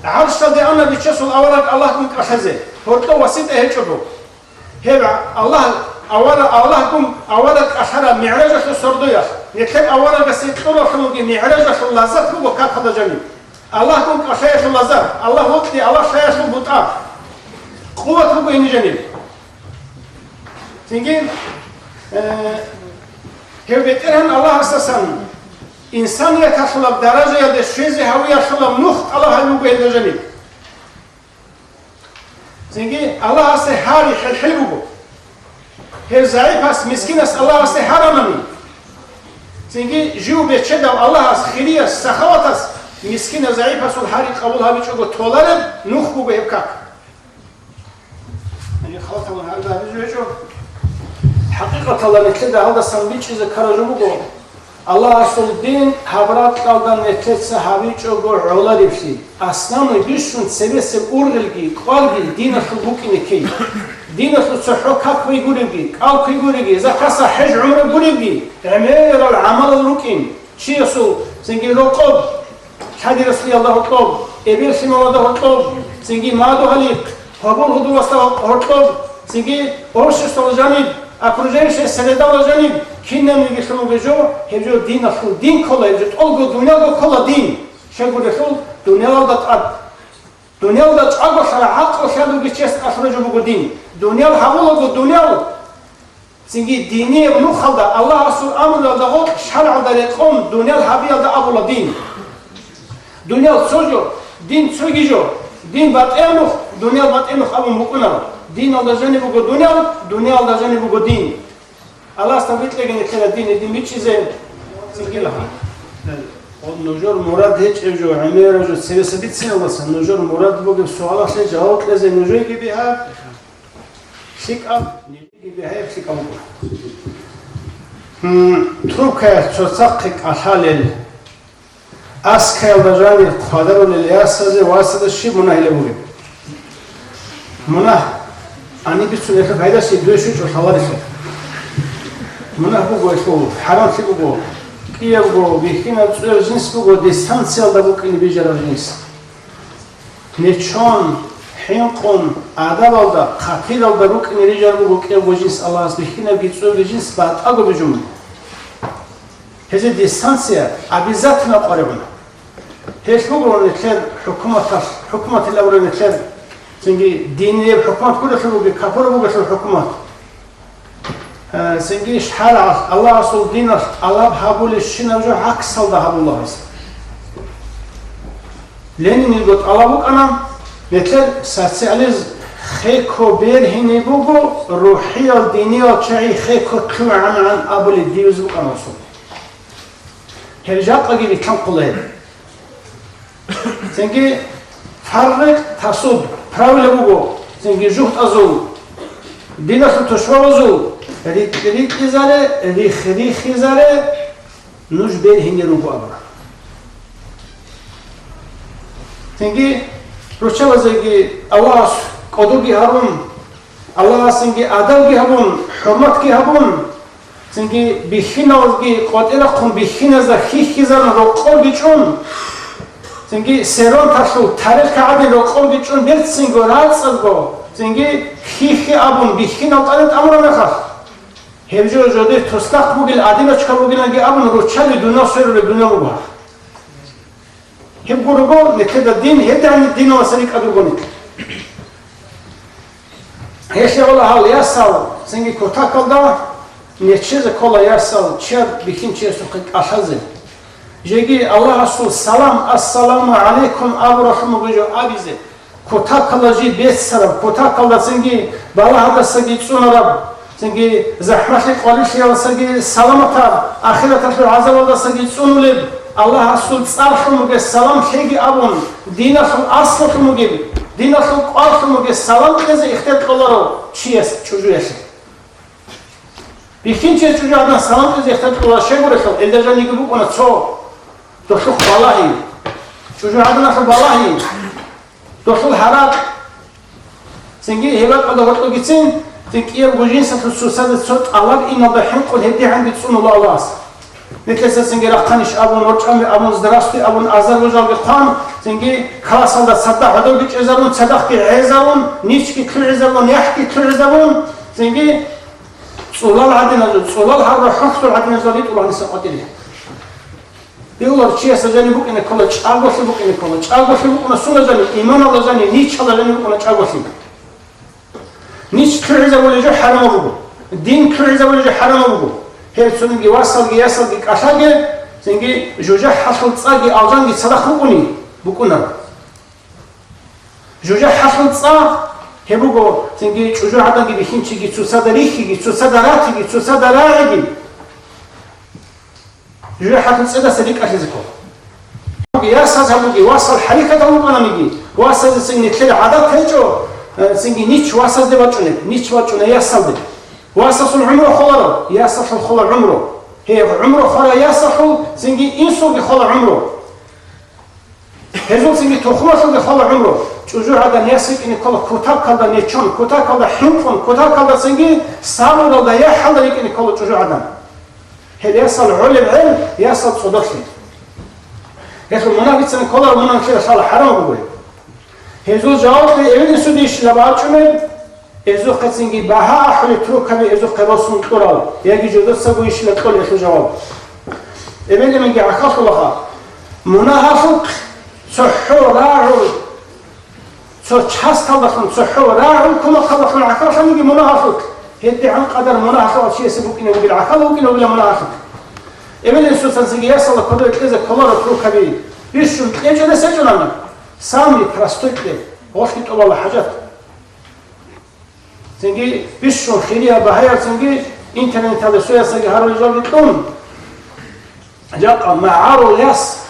ГӀаршалде ана Бичасул авараг Аллагьгун кӀалъазе, гьоркьов васитӀа гьечӀого. Гьеб Аллагь, авара-, Аллагьгун авараг кӀалъараб МигӀражалъул сордоялъ, нилъер аварагасе кьуралъун вугеб МигӀражалъул лаззат буго какада жаниб. Аллагьгун кӀалъаялъул лаззат, Аллагь вокьи, Аллагь лъаялъул бутӀа. Къуват буго гьениб жаниб. Цинги, э, гьев БетӀергьан Аллагьасдасан инсанияталъулаб даражаялде щвезе гьавиялъулаб нух тӀалаб гьабизе буго гьелда жаниб. Цинги Аллагьасе гьари хӀел-хӀел буго. Гьев загӀипас, мискинас Аллагьасе гьарамани. Цинги жив бечедав Аллагьас, хирияс, сахаватас мискинас, загӀипасул гьари къабул гьабичӀого толареб нух буго гьеб как. Гьанже халтавун гьарда гьабизе гьечӀо. ХӀакъикъаталда нилъеда гьалдасан бичӀчӀизе ккараб жо буго, Аллагьасул дин гьаб ракьалда нилъеца гьабичӀого гӀолареблъи. Основной бищун цебесеб ургъелги, кӀвалги диналъул букӀине ккей. Диналъул цохӀо как кквей гуревги, кӀал кквей гуревги, закаса хӀеж-гӀумра гуревги, гӀемерал гӀамалал рукӀин. Чиясул цинги рокъоб, лъадирасулалда гьоркьоб, эбел-лъималазда гьоркьоб, цинги мадугьалихъ, гьобол-гьудуласда гьоркьоб, цинги обществоялда жаниб, окружающая средада жаниб, кинабниги лъун бугеб жо, гьеб жо диналъул дин ккола, гьеб жо тӀолго дуниялго ккола дин. Щайгурелъул дуниялалда тӀад, дуниялалда чӀаголъараб гӀакълу лъадулги чияс кӀалъураб жо буго дин. Дуниял гьабулаго дуниял, цинги динияб нухалда Аллагьасул амруялда гъоркь шаргӀалда рекъон дуниял гьабиялда абула дин. Дуниял цо жо, дин цоги жо, дин батӀияб нух, дуниял батӀияб нух абун букӀунаро. Диналда жаниб буго дуниял, дуниялда жаниб буго дин. Аллагьас тавфикъ кьеги нилъеда дин, дин бичӀчӀизе. Цинги лагьа. Нужер мурад гьечӀеб жо, гӀемераб жо, цебеса бициналдаса нужер мурад бугеб суалалъе жаваб кьезе нужееги бигьа. ЛъикӀаб, нижеги бигьаяб лъикӀаб буго. Гьм, трубкаялъ цоцахъе кӀалъалел, аскаялда жанир хъвадарулел ясазе васазе щиб мунагьилеб бугеб? Мунагь. Гьаниб бицун гьелъул пайда щиб, дой щучӀо лъаларелъул. Мунагь буго гьелъул, хӀарамлъи буго, кӀиябго, бихьинаб цӀуяб жинс буго, дистанциялда букӀине бижараб жинс. Нечон, хӀинкъун, адабалда, хъатиралда рукӀине рижараб буго кӀиябго жинс Аллагьас бихьинабги цоги жинс батӀаго бижун. Гьезие дистанция обязательно къваригӀуна. Гьелъ буго нилъер хӀукуматалъ, хӀукуматилан абураб нилъер, цинги динияб хӀукумат гурелъул бугеб, капураб бугелъул хӀукумат. Э, цинги шаргӀалъ, Аллагьасул диналъ тӀалаб гьабулебщинаб жо гӀаксалда гьабула гьес. Ленинилго тӀалаб букӀана, нилъер социализм хеко бергьине буго, рухӀиял, диниял чагӀи хеко лъугӀанагӀан абулеб дивизе букӀана гьесул. Гьеб жакъаги бихьанхъула гьеб. Цинги фаррикъ тасуд, правила буго, цинги жугьутӀазул, диналъул тушбабазул рикь-рикьизаре, рих-рихизаре нуж бергьине руго абура. Цинги руччабазеги Аллагьас кӀодоги гьарун, Аллагьасинги адабги гьабун, хӀурматги гьабун, цинги бихьиналги къватӀирахъун бихьиназда хьихьизарун рокъорги чӀун, цинги серванталъул тарихъ гӀадин рокъорги чӀун берцинго, рацӀцӀадго, цинги хьихьи абун бихьинал тӀаде тӀамураб мехалъ, гьеб жо жодир туснахъ бугел, адиночка бугиланги абун руччаби дунал сверулеб дунал буго. Гьеб гурого нилъеда дин, гьедигӀан диналдаса рикӀкӀад руго нилъ. Гьелъ гьавала гьал ясал, цинги кутакалда нечезе ккола ясал чияр бихьинчиясухъе кӀалъазе. Жеги Аллагьасул салам, «Ассаламу гӀалайкум» абуралъун буго жо абизе. Кутакалда жий беццараб, кутакалда цинги балагьадасаги цӀунараб, цинги захӀмалъи къварилъиялдасаги саламатаб, ахираталъул гӀазабалдасаги цӀунулеб, Аллагьасул цӀарлъун бугес салам лъеги абун, диналъул аслалъун бугеб, диналъул кӀварлъун бугес салам кьезе ихтияр кьоларо чияс чӀужуялъе. Бихьинчияс чӀужугӀадан салам кьезе ихтияр кьола щайгурелъул, гьелда жаниги букӀуна цо, долъухъ балагьи, чӀужугӀаданалъул балагьи, долъул гьаракь. Цинги гьеб бакӀалда гьоркьогицин, цин кӀиябго жинсалъул цоцазе цо тӀалаб иналда хӀинкъун гьедигӀанги цӀунула Аллагьас. Нилъеца цинги рахъанищ абун, ворчӀами абун, здравствуй абун, азар-ружалги хъван, цинги классалда цадахъ гӀодовги чӀезарун, цадахъги гӀезарун, ничги лъугӀизабун, яхӀги лъугӀизабун, цинги цӀулал гӀадиназул, цӀулал гьарра хӀухьдул гӀадиназул ритӀула гьаниса къватӀире. Бегьулар чиясда жаниб букӀине ккола, чӀаголъи букӀине ккола. ЧӀаголъи букӀуна сунда жаниб, иманалда жаниб, ничалда жаниб букӀуна чӀаголъи. Нич лъугӀизабулеб жо хӀарамаб буго. Дин лъугӀизабулеб жо хӀарамаб буго. Гьеб цониги васалги ясалги кӀалъаге, цинги жужахӀалъул цӀаги алжанги цадахъ букӀуни букӀунар. ЖужахӀалъул цӀа гьеб буго, цинги чӀужугӀаданги бихьинчиги цоцада рихьиги, цоцада ратиги, цоцада рагӀиги. ЖужахӀалъул цӀадаса рикӀкӀалъизе ккола. Ясаз гьабуги, васал хӀарикатал рукӀананиги, васазецин нилъер гӀадат гьечӀо, э, цинги нич васазде бачӀунеб, нич бачӀуна ясалде. Васасул гӀумру холаро, ясалъул хола гӀумру. Гьеб гӀумру хвара ясалъул, цинги инсулги хола гӀумру. Гьезул цинги тухумалъулги хола гӀумру. ЧӀужугӀадан яс рикӀине ккола кутакалда нечон, кутакалда хӀинкъун, кутакалда цинги сабуралда, яхӀалда рикӀине ккола чӀужугӀадан. Гьеб ясал гӀолеб гӀел, ясал цӀодорлъи. Гьелъул мунагь бицани кколаро, мунагь нилъеда лъала, хӀарамаб буго. Гьезул жаваб кье эбел-инсуда ишила бачӀунеб, эзухъецинги багьа ахӀулел трубкаби эзухъе росун кьурал, яги жодоцаго ишила кьолеб гьелъул жаваб. Эбел-инги гӀахьаллъулаха, мунагьалъухъ цохӀо рагӀул Цо часталдалъун, цохӀо рагӀул кумахалдалъун гӀахьаллъаниги мунагьалъулъ, гьедигӀан къадар мунагьалъул чиясе букӀине бугел, гӀахьалла букӀине бугила мунагьалъулъ. Эбел-инсуца цинги ясалда кодобе кьезе кколаро трубкаби, бищун кьечӀо рес гьечӀо нани, самый простой кье, гъолъги тӀолала хӀажат. Цинги бищун хирияб багьаяб цинги интернеталда соясаги гьарулел жалги кьун. Жакъа магӀарул яс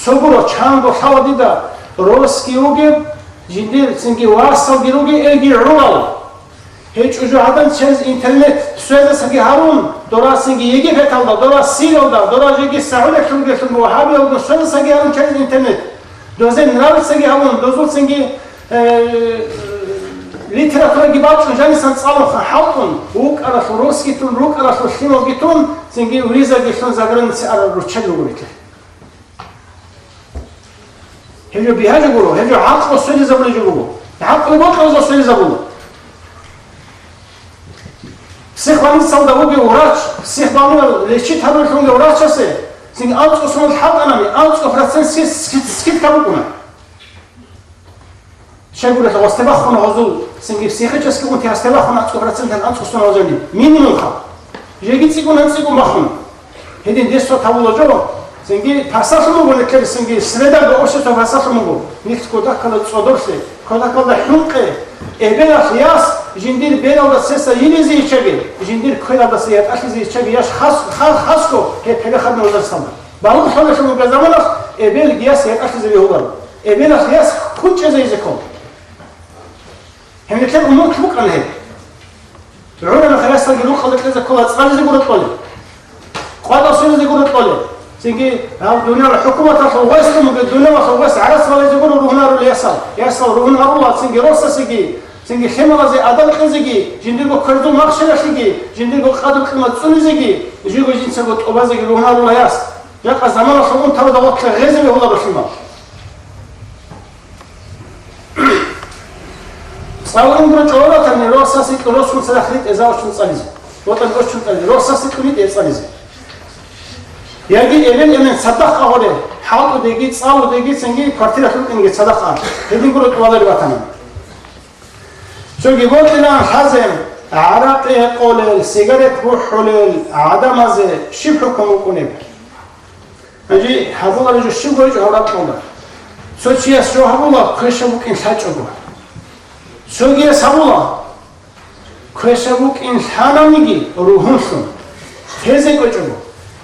цо гуро, чанго лъала дида, росги вугеб, жиндир цинги васалги ругел, элги гӀурал. Гьей чӀужугӀадан через интернет соясаги гьарун, дора цинги Египеталда, дора Сириялда, дора жеги СагӀудиялъулгелъун вагьабиялда соясаги гьарун через интернет. Дозе нравится-ги гьабун, дозул цинги, э, литератураги бачӀун, жанисан цӀалун ха-, хӀалтӀун, вукӀаралъул русский тун, рукӀаралъул лъималги тун, цинги визаги лъун заграница арал руччаги руго нилъер. Гьеб жо бигьа жо гуро, гьеб жо гӀакълу сверизабулеб жо буго. ГӀакълу бокьараб жо сверизабула. Психбольницалда вугев врач, психбольница лечить гьабулев врачасе цинги анцӀго сунал хӀалтӀанани, анцӀго процент ски-, ски-, скидка букӀуна. Щайгурелъул гъосде бахуна гьозул, цинги психический унти гьасде бахуна анцӀго процентан анцӀго сунал гьозани. Минимумха. Жеги цӀикӀкӀун анцӀго бахуна. Гьедин десо тавула жо, цинги пасалъун буго нилъер, цинги среда общество пасалъун буго. Нилъ кодаккала цӀодорлъе, кодаккалда хӀункъе, эбелалъ яс жиндир белалда цеса йилизе йиччаги, жиндир квералдаса ятӀалъизе йиччаги яш хас-, ха-, хасго гьеб пелехаб нужер самда. Балугълъалалъун бугеб заманалъ эбел яс ятӀалъизе бегьуларо. Эбелалъ яс хъунчӀезе йизе ккола. Гьеб нилъер умут букӀана гьеб. ГӀураб мехалъ ясалги рукъалда кьезе ккола, цӀализе гуро кьолеб. КъватӀав сверизе гуро кьолеб. Цинги гьав дуниял хӀукуматалъул гъвес тун бугеб, дуниялалъул гъвес гӀарац бализе гуро ругьунарул ясал. Ясал ругьунарула цинги росасеги, цинги лъималазе адаб кьезеги, жиндирго квердул махщаралъеги, жиндирго къадру-къимат цӀунизеги, жиго жинцаго тӀубазеги ругьунарула яс. Жакъа заманалъул унтабазда гъорлъе гъезе бегьуларо лъимал. ЦӀалун гуро чӀоло ратани, росасе кьун, росун цадахъ ритӀе, за очун цӀализе. ВотӀан очун цӀализе, росасе кьун ритӀе цӀализе. Яги эбел-эмен цадахъ агъоре, хӀалтӀудеги, цӀалудеги, цинги квартиралъ рукӀинги цадахъ а. Гьедин гуро тӀубалареб батани. Цоги бокьилаан лъазе, гӀаракъи гьекъолел, сигарет бухӀулел гӀадамазе щиб хӀукму букӀунеб? Гьанже гьабуларо жо щиб гьечӀо гьав ракьалда. Цо чияс жо гьабула, квешаб букӀин лъачӀого. Цогияс гьабула, квешаб букӀин лъананиги ругьунлъун. Тезе кӀвечӀого.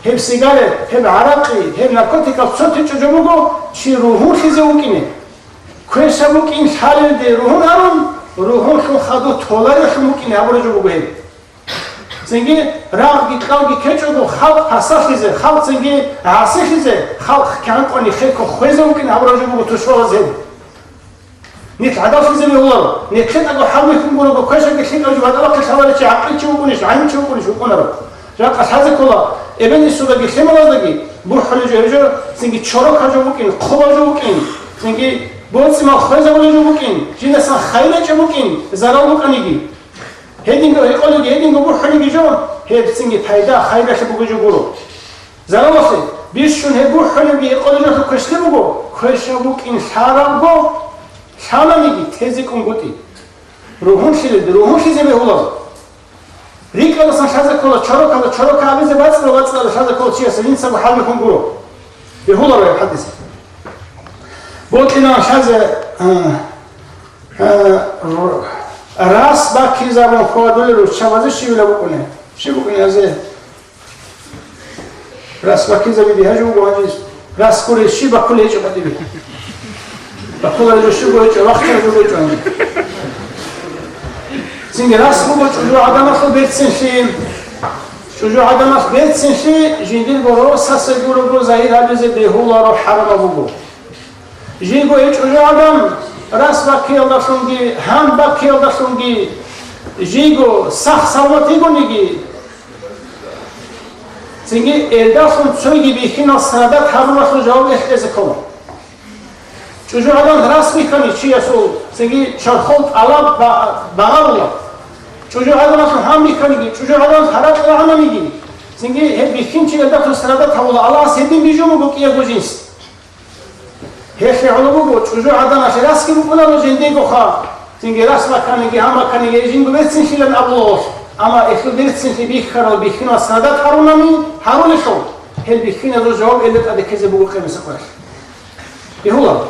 Гьеб сигарет, гьеб гӀаракъи, гьеб наркотикал цо течӀо жо буго, чи ругьунлъизе вукӀине. Квешаб букӀин лъалелде ругьун гьарун, ругьунлъун хадув толаревлъун букӀине гьабураб жо буго гьеб. Цинги рагъги кьалги ккечӀого, халкъ пасалъизе, халкъ цинги гӀасилъизе, халкъ кигӀан къвани хехго хвезе вукӀин гьабураб жо буго тушбабаз гьеб. Нилъ гӀадалъизе бегьуларо, нилъедаго хӀалбихьун гурого, квешабги лъикӀаб жо батӀалахъе лъаларев чи гӀакъличи вукӀунищ, гӀалимчи вукӀунищ, вукӀунаро. Жакъа лъазе ккола, эбел-инсудаги лъималаздаги бухӀулеб жо гьеб жо, цинги чорока жо букӀин, хъуба жо букӀин, цинги боцӀи-мал хвезабулеб жо букӀин, жинасан хайир гьечӀеб букӀин, зарал букӀаниги. Гьединго гьекъолеги, гьединго бухӀулеги жо, гьеб цинги пайда, хайиралъе бугеб жо гуро. Заралалъе бищун гьеб бухӀулебги гьекъолеб жо квешлъи буго, квешаб букӀин лъарабго, лъананиги тезе кӀунгутӀи. Ругьунлъилелде ругьунлъизе бегьуларо. РикӀкӀадасан лъазе ккола чорокалда чорока абизе, бацӀцӀадал бацӀцӀадаб лъазе ккола чиясе жинцаго хӀалбихьун гуро. Бегьуларо гьеб хӀадис. Бокьилаан лъазе, а, Э, р-, рас баккизабун хьвадулел руччабазе щивила букӀуне? Щив букӀуне азе? Рас баккизаби бигьа жо буго гьанже. Рас гури щив баккулей гьечӀо къадиби? Баккуларел жо щибго гьечӀо, вахчараб жо гьечӀо гьанже. Цинги рас буго чӀужугӀаданалъул берцинлъи. ЧӀужугӀаданалъ берцинлъи жиндирго росасе гурого загьир гьабизе бегьуларо, хӀарамаб буго. Жийго гьечӀо жо гӀадан, рас баккиялдалъунги, гьан баккиялдалъунги, жийго сах-саламат йигониги, цинги элдалъун цойги бихьинал санадат гьабуралъул жаваб эхь кьезе ккола. ЧӀужугӀадан рас бихьани чиясул, цинги чорхол тӀалаб ба-, багъарула. ЧӀужугӀаданалъул гьан бихьаниги, чӀужугӀадан гьаракь рагӀананиги, цинги гьеб бихьинчи элдалъун санадат гьабула, Аллагьас гьедин бижун буго кӀиябго жинс. Гьелъие гӀоло буго, чӀужугӀаданалъе расги букӀунарал жиндиего ха, цинги рас бакканиги, гьан бакканиги жинго берцинлъилан абула гьелъ. Амма гьелъул берцинлъи бихьарал бихьинал санадат гьарунани гьарулелъул, гьел бихьиназул жаваб элда тӀаде ккезе буго къиямасеб къоялъ. Бегьула.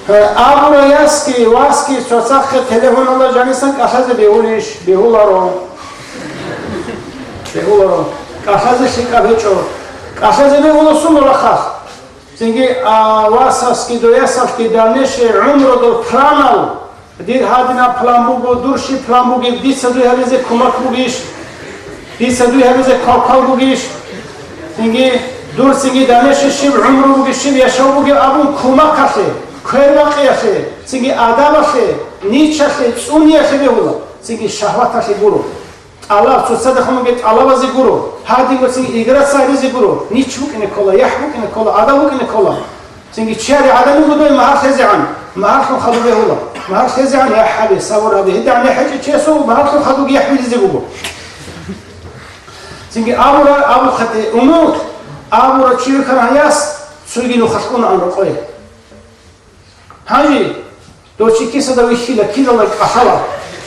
Гье, абурай ясги, васги цоцахъе телефоналда жанисан кӀалъазе бегьулищ? Бегьуларо. Бегьуларо. КӀалъазе лъикӀаб гьечӀо. КӀалъазе бегьула сунда рахъалъ. Цинги, а, васасги, доясалъги дальнейший гӀумрудул планал, дир гьадинаб план буго, дур щиб план бугеб, дица дуй гьабизе кумак бугищ? Дица дуй гьабизе квалквал бугищ? Цинги, дур цинги дальнейший щиб гӀумру бугеб, щиб яшав бугеб абун кумакалъе, квербакъиялъе, цинги адабалъе, ничалъе, цӀуниялъе бегьула, цинги шагьваталъе гуро. Аллагь цоцазда хануге тӀалабазе гуро, гьадинго цин играца гьаризе гуро, нич букӀине ккола, яхӀ букӀине ккола, гӀадаб букӀине ккола. Цинги чияри гӀадамил гьудой магьар лъезегӀан, магьарлъун хадуб бегьула. Магьар лъезегӀан яхӀ гьабе, сабур гьабе. ГьедигӀан яхӀ гьечӀев чиясул магьарлъун хадубги яхӀ билизе буго. Цинги абура, абухъе умут, абура чи вихьаран яс, цоги нухалъ унаан рокъое. Гьанже дов чи кисада вихьила, кидала кӀалъала,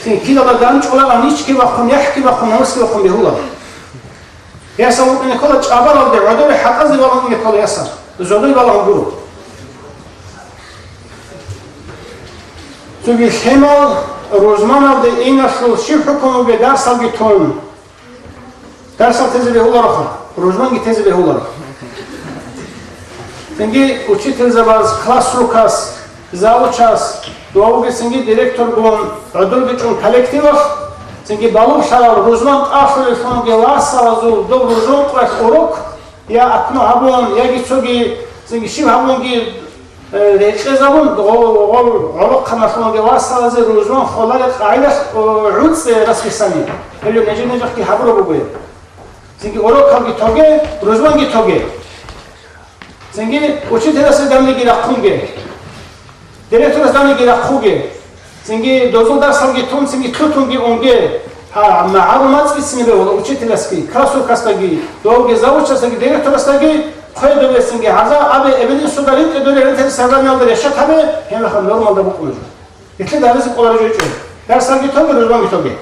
цин кидала данчӀулала, ничги бахъун, яхӀги бахъун, намусги бахъун бегьула. Ясал вукӀине ккола чӀабаралде, гӀодоре хӀатӀазе валун вукӀине ккола ясал. Зодой балагьун гуро. Цоги лъимал рузманалде иналъул щиб хӀукму бугеб дарсалги тун. Дарсал тезе бегьулароха, рузманги тезе бегьуларо. Цинги учительзабаз, класс рукас, завучас, дугьавуги цинги директоргун, гӀодорги чӀун коллективалъ, цинги балугълъарал рузман тӀалъулеллъунги васалазул доб рузман къоялъ урок, я акну гьабун, яги цоги цинги щиб гьабунги, Э, рекъезабун, гъо-, гъо-, гъолохъаналъунги васалазе рузман холареб къагӀидалъ, о, гӀуцӀцӀе расписание. Гьеле нижер-нижехъги гьабураб буго гьеб. Цинги урокалги тоге, рузманги тоге. Цинги учителасе данлиги рахъунге. Директорас данлиги рахъуге. Цинги дозул дарсалги тун, цинги лъутунги унге. Гьа, магӀарумат цӀицӀине бегьула учителасги, классрукасдаги, довги завучасдаги, директорасдаги, хъведовесинги гьаза абе, эбел-инсуда ритӀе дурел ретел сабаниялда решат гьабе, гьебмехалъ нормалда букӀуна жо. Итлъи гьабизе кӀолареб жо гьечӀо. Дарсалги тоге, рузманги тоге.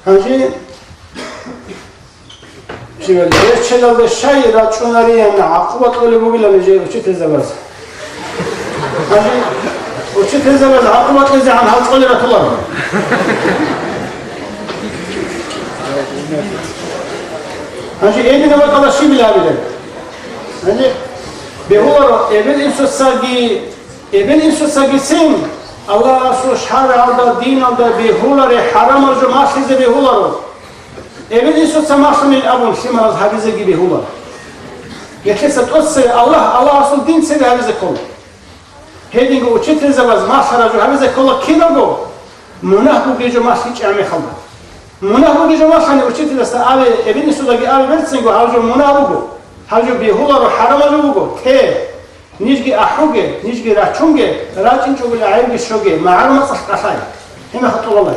Гьанже Щивали, гьеб челалда щай рачӀунариян гӀакъуба кьолеб бугилан жо учительзабаз. Гьанже учительзабаз гӀакъуба кьезегӀан гьал кьолел ратуларо. Гьанже эбел-инсуда щибила абилан. Гьанже бегьуларо, эбел-инсуцаги, эбел-инсуцагицин Аллагьасул шаргӀалда, диналда бегьуларе хӀарамал жо малъизе бегьуларо. Эбел-инсуца малъунин абун лъималаз гьабизеги бегьула. Гьелъеса тӀоцебе Аллагь, Аллагьасул дин цебе гьабизе ккола. Гьединго учительзабаз малъараб жо гьабизе ккола киналго, мунагь бугей жо малъичӀеб мехалда. Мунагь бугей жо малъани учительасда абе, эбел-инсудаги абе берцинго, гьаб жо мунагь буго, гьаб жо бегьуларо, хӀарамаб жо буго, те. Нижги ахӀуге, нижги рачунге, рачӀинчӀого гӀайибги щоге, магӀарумацӀалъ кӀалъай. Гьебмехалъ тӀолалай.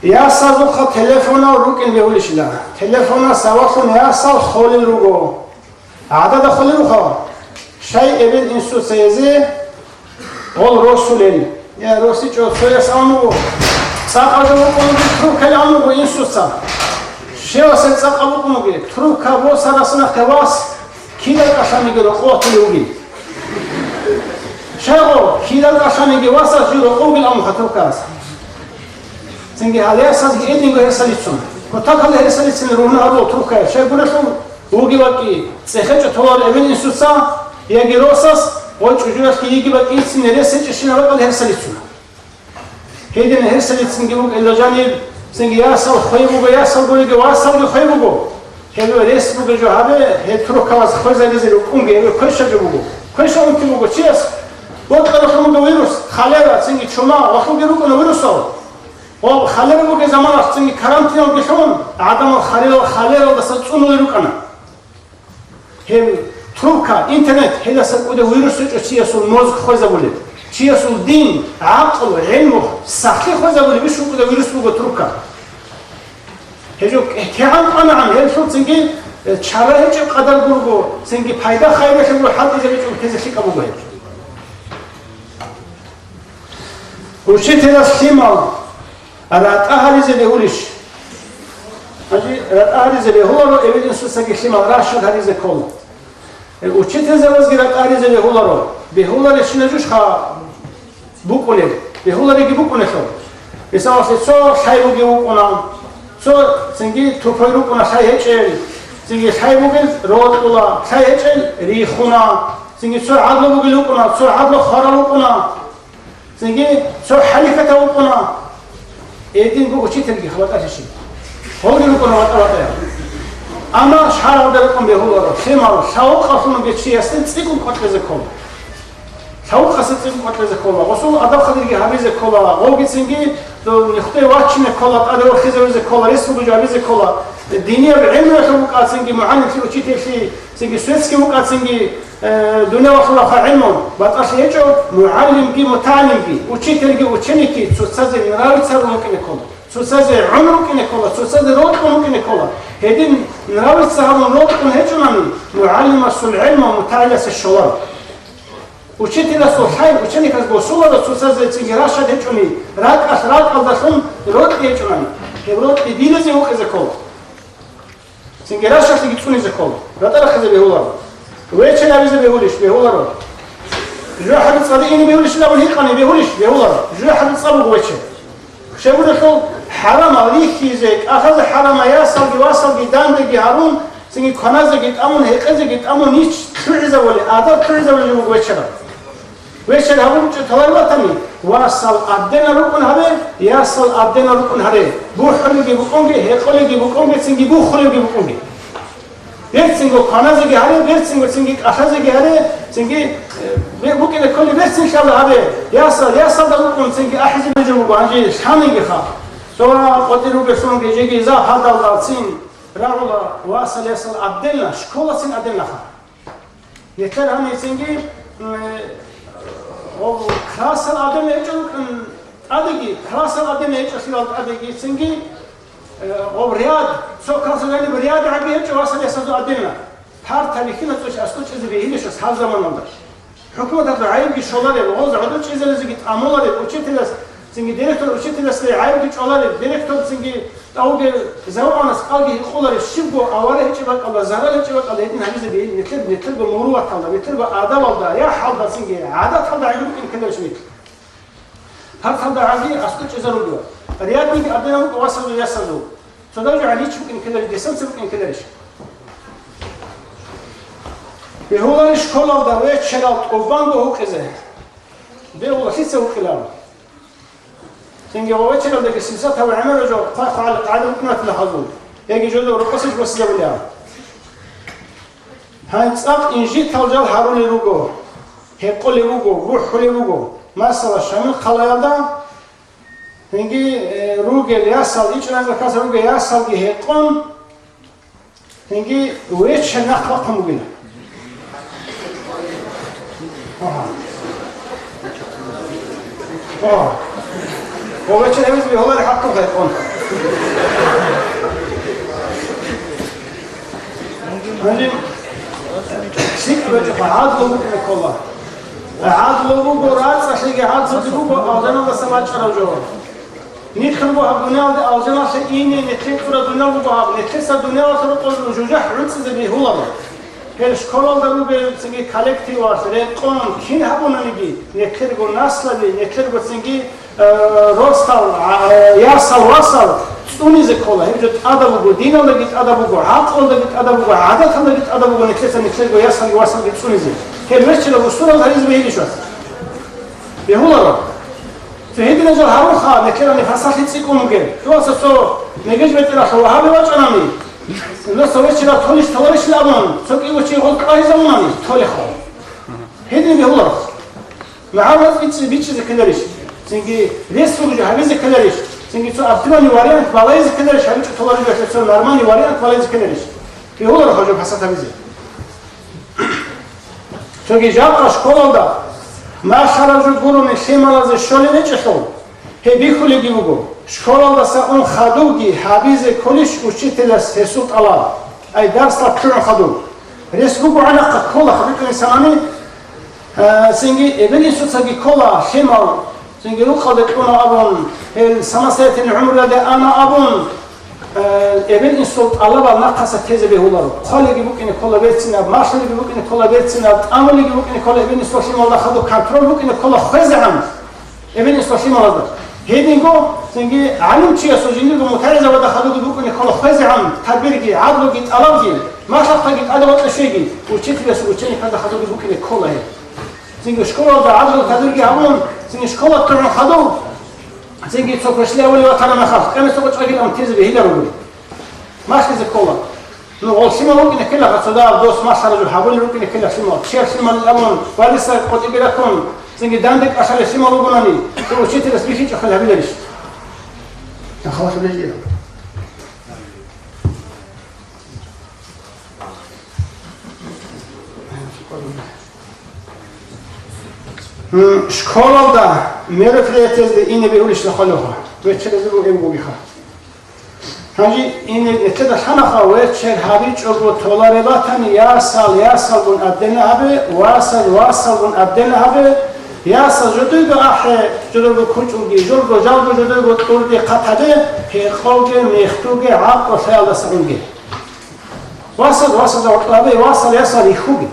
Ясазухъа телефонал рукӀин бегьулищила? Телефонал савалъун ясал холел руго. ГӀадада холел руха. Щай эбел-инсуца гьезе Гъол росулел. Я, росичӀо, цояс абун буго, цӀакъаб жо букӀунги трубкал абун буго инсуца. Щивасел цӀакъаб букӀунги, трубка босарас нахъе вас кидал кӀалъаниги рокъов ватулев вугин. Щайго, кидал кӀалъаниги васас жив рокъов вугин абун буго трубкаялъ. Цинги гьале ясазги эдинго гьерсалицун. Кутакалда гьерсалицин ругьун гьабула трубкаялъ. Щайгурелъул Вуги бакӀи, цӀехечӀо толар эбел-инсуца, яги росас, гъой чӀужуялъги йиги бакӀи, цин рес гьечӀещинаб бакӀал гьерсалицуна. Гьедин гьерсалицинги вукӀила жаниб, цинги ясал хвей буго, ясал гуриги васалги хвей буго. Гьеб рес буго жо гьабе, гьеб трубкалас хвезабизе рукӀунги, гьеб квеша жо буго. Квеша унти буго чияс, бокьаралъун буго вирус, холера, цинги чума, вахуги рукӀуна вирусал. Гъоб холера бугеб заманалъ цинги карантиналги лъун, гӀадамал холерал-, холералдаса цӀунулел рукӀана. Гьеб трубка, интернет, гьелдаса кӀудияв вирус гьечӀо чиясул мозг хвезабулеб, чиясул дин, гӀакълу, гӀилму, сахлъи хвезабулеб иш кӀудияв вирус буго трубка. Гьеб жо кигӀан кӀванагӀан, гьелъул цинги, э, чара гьечӀеб къадар гурого, цинги пайда-хайралъе гуро хӀалтӀизабичӀого тезе лъикӀаб буго гьеб. Учителас лъимал ратӀа гьаризе бегьулищ? Гьанже ратӀа гьаризе бегьуларо, эбел-инсуцаги лъимал ращад гьаризе ккола. Э, учительзабазги ратӀа гьаризе бегьуларо. Бегьуларищина жушха букӀунеб? Бегьулариги букӀунелъул. Мисалалъе, цо лъай бугев вукӀуна, цо цинги тупой рукӀуна лъай гьечӀел, цинги лъай бугел рокьула, лъай гьечӀел рихуна, цинги цо гӀадлу бугел вукӀуна, цо гӀадлу хварал вукӀуна. Цинги цо хӀалихьатав вукӀуна, гьединго учительги хабатӀалъищи. Гьолги рукӀуна ватӀа-ватӀаяб. Амма шаргӀалда рукӀун бегьуларо, лъимал, лъавукъалъун бугев чиясде цӀикӀкӀун къватӀизе ккола. Тавукъаса цӀикӀкӀватӀизе ккола, гъосул адаб-хадурги гьабизе ккола, гъовгицинги нухде вачине ккола, тӀаде вахизе везе ккола, рес бугеб жо гьабизе ккола. Динияб гӀилмуялъул букӀацинги, мугӀалимлъи, учительлъи, цинги светский букӀацинги, э, дуниялалъулаха гӀилму батӀалъи гьечӀо, мугӀалимги мутагӀалимги, учительги ученикги цоцазе нравится гьарун вукӀине ккола, цоцазе гӀун рукӀине ккола, цоцазе рокьун рукӀине ккола. Гьедин нравится гьарун рокьун гьечӀунани, мугӀалимасул гӀилму мутагӀиласе щоларо. Учителасул лъай учениказ босуларо цоцазе цинги рашад гьечӀони, ракӀалъ ракӀалдалъун рокьи гьечӀунани, гьеб рокьи диназе вукъизе ккола. Цинги рашалъиги цӀунизе ккола, ратӀа рахъизе бегьуларо. Вечер гьабизе бегьулищ? Бегьуларо. ЖужахӀалда цӀаде ине бегьулищ абун гьикъани, бегьулищ? Бегьуларо. ЖужахӀалда цӀа буго вечер. Щайгурелъул хӀарамал рихьизе, кӀалъазе хӀарамал ясалги васалги дандаги гьарун, цинги кваназеги тӀамун, гьекъезеги тӀамун, нич лъугӀизабули, адаб лъугӀизабулеб буго вечерал. Вечер гьабун чӀуталай ватани, васал абдена рукӀун гьабе, ясал абдена рукӀун гьаре, бухӀулебги букӀунги, гьекъолебги букӀунги, цинги бухулебги букӀунги. Берцинго кваназеги гьаре, берцинго цинги кӀалъазеги гьаре, цинги, э, бе-, букӀине кколи берцин лъала гьабе. Ясал, ясалда букӀун цинги ахӀизе бижун буго, гьанже лъаниги ха. Цо къотӀи ругелъунги жеги за гьадалда цин рагӀула васал, ясал абденна, школацин абденнаха. Нилъер гьанив цинги, м, э, о, классал абденна гьечӀо, м, тӀадеги, классал абденна гьечӀолъидал тӀадеги цинги, Э, гъоб ряд, цо классалда ряд гӀаги гьечӀо, васал-ясазул абденна. Парта бихьинаб цо аскӀов чӀезе бегьилищ гьаб заманалда. ХӀукуматалъул гӀайибги щолареб, гъоз гӀодов чӀезалезеги тӀамулареб, учителас, цинги директор учителасда гӀайибги чӀолареб, директор цинги тӀавуге завгӀанас кӀалги гьикъулареб, щибго авара гьечӀеб бакӀалда, зарал гьечӀеб бакӀалда гьедин гьабизе бегьилищ, нилъер, нилъерго муруваталда, нилъерго адабалда, рахӀалда цинги гӀадаталда гӀайиб букӀин ккеларищ нилъ. Гьаб цалда гӀаги аскӀов чӀезаруго. Рядниги абденал вукӀа васазул ясазул. Цо даже гӀалич букӀин ккеларищ, десанца букӀин ккеларищ. Бегьуларищ школалда вечерал тӀубанго гьукъизе? Бегьула, лъица гьукъилан. Цинги ва вечералдаги сисатав гӀемерал жо хъвай-хъвагӀали къагӀида букӀунатила хазул. Яги жодор рукъосеч босизабулеб. ГьанцӀ цӀакъ инжитал жал гьарулел руго, гьекъолеб буго, бухӀулеб буго. Масала, Шамил хъалаялда гьенги, э, ругел ясал, ичӀназда ккаса ругел ясалги гьекъон, гьенги вечер нахъ бахъун бугила. Агьа. О. О, вечер гьабизе бегьулари хӀакъу гьекъон. Гьанже лъикӀ гьечӀо, гӀадлу букӀине ккола. ГӀадлу буго, рацӀцӀалъиги гӀадлуги буго, алжаналдаса бачӀараб жо. Нилъ руго гьаб дуниялалде алжаналъе ине, нилъее кьураб дуниял буго гьаб, нилъеца дуниялалъул рокъоб жужахӀ гӀуцӀизе бегьуларо. Гьел школалда ругел цинги коллективалъ рекъон кин гьабунаниги, нилъерго наслаби, нилъерго цинги, э, росдал, а, ясал, васал цӀунизе ккола. Гьеб жо тӀадаб буго, диналдаги тӀадаб буго, гӀакълалдаги тӀадаб буго, гӀадаталдаги тӀадаб буго, нилъеца нилъерго ясалги васалги цӀунизе. Гьел векчила бусурал гьаризе бегьилищ вас? Бегьуларо. Цо гьединал жал гьаруха, нилъерани фасалъи цӀикӀкӀун бугеб. Цо васасо мегеж бетӀералъув вагьаби вачӀанани, нилъеца векчила толищ толарищ абун, цо кӀиго чи гъол кӀваризабунани, толеха. Гьедин бегьуларо. МагӀарулаз бичӀчӀи-, бичӀчӀизе ккеларищ? Цинги рес ругел жо гьабизе ккеларищ? Цинги цо оптимальный вариант балайзе ккеларищ? ГьабичӀо толарищ, цо нормальный вариант балайзе ккеларищ? Бегьуларо гьаб жо пасат гьабизе. Цоги жакъа школалда малъараб жо гурони лъималазе щолеб гьечӀелъул, гьеб бихьулебги буго, школалдаса ун хадубги гьабизе кколищ учителас гьесул тӀалаб, ай дарсда лъугӀун хадуб. Рес буго гӀанахъа ккола хадуб инсанани, э, цинги эбел-инсуцаги ккола лъимал, цинги рукъалде кьуна абун, гьел самостоятельный гӀумруялде ана абун, Э, эбел-инсул тӀалабал нахъаса тезе бегьуларо. Хъвалиги букӀине ккола берцинаб, малъулеги букӀине ккола берцинаб, тӀамулеги букӀине ккола эбел-инсул лъималда хадуб, контроль букӀине ккола хвезегӀан эбел-инсул лъималазда. Гьединго цинги гӀалимчиясул жиндирго мутагӀилзабазда хадубги букӀине ккола хвезегӀан тадбирги, гӀадлуги, тӀалабги, малъа-хъваги, тӀаде ватӀа щвеги, учителасул ученикалда хадубги букӀине ккола гьеб. Цинги школалда гӀадлу тадбирги гьабун, цинги школа тӀагӀун хадуб, цинги цо квешлъи гьабулев ватана махалъ, къемесда къочӀ рагилан тезе бегьиларо гури. Малъизе ккола. Ну, гъол лъимал рукӀине ккела, гьацадав дос малъараб жо гьабулел рукӀине ккела лъимал. Чияс лъимал абун, валиса къотӀиги ракун, Цинги данде кӀалъалев лъимал вугонани, цо учителас бихьичӀо хал гьабиларищ? Нахалалъуб гьечӀила. М, школалда мероприятиязде ине бегьулищ нахалалъуха? Вечеразе бугеб бугиха. Гьанже ине нилъеда лъанаха, вечер гьабичӀого толаре батани, ясал ясалгун абдена гьабе, васал васалгун абдена гьабе, ясал жодойго ахӀе, жодойго кучӀулги, жодго жалго жодойго тӀурде хъатаде, гьекъолги, мехтуги, гӀакълу лъаялдаса унги. Васал васал гӀакълу гьабе, васал ясал рихьуги.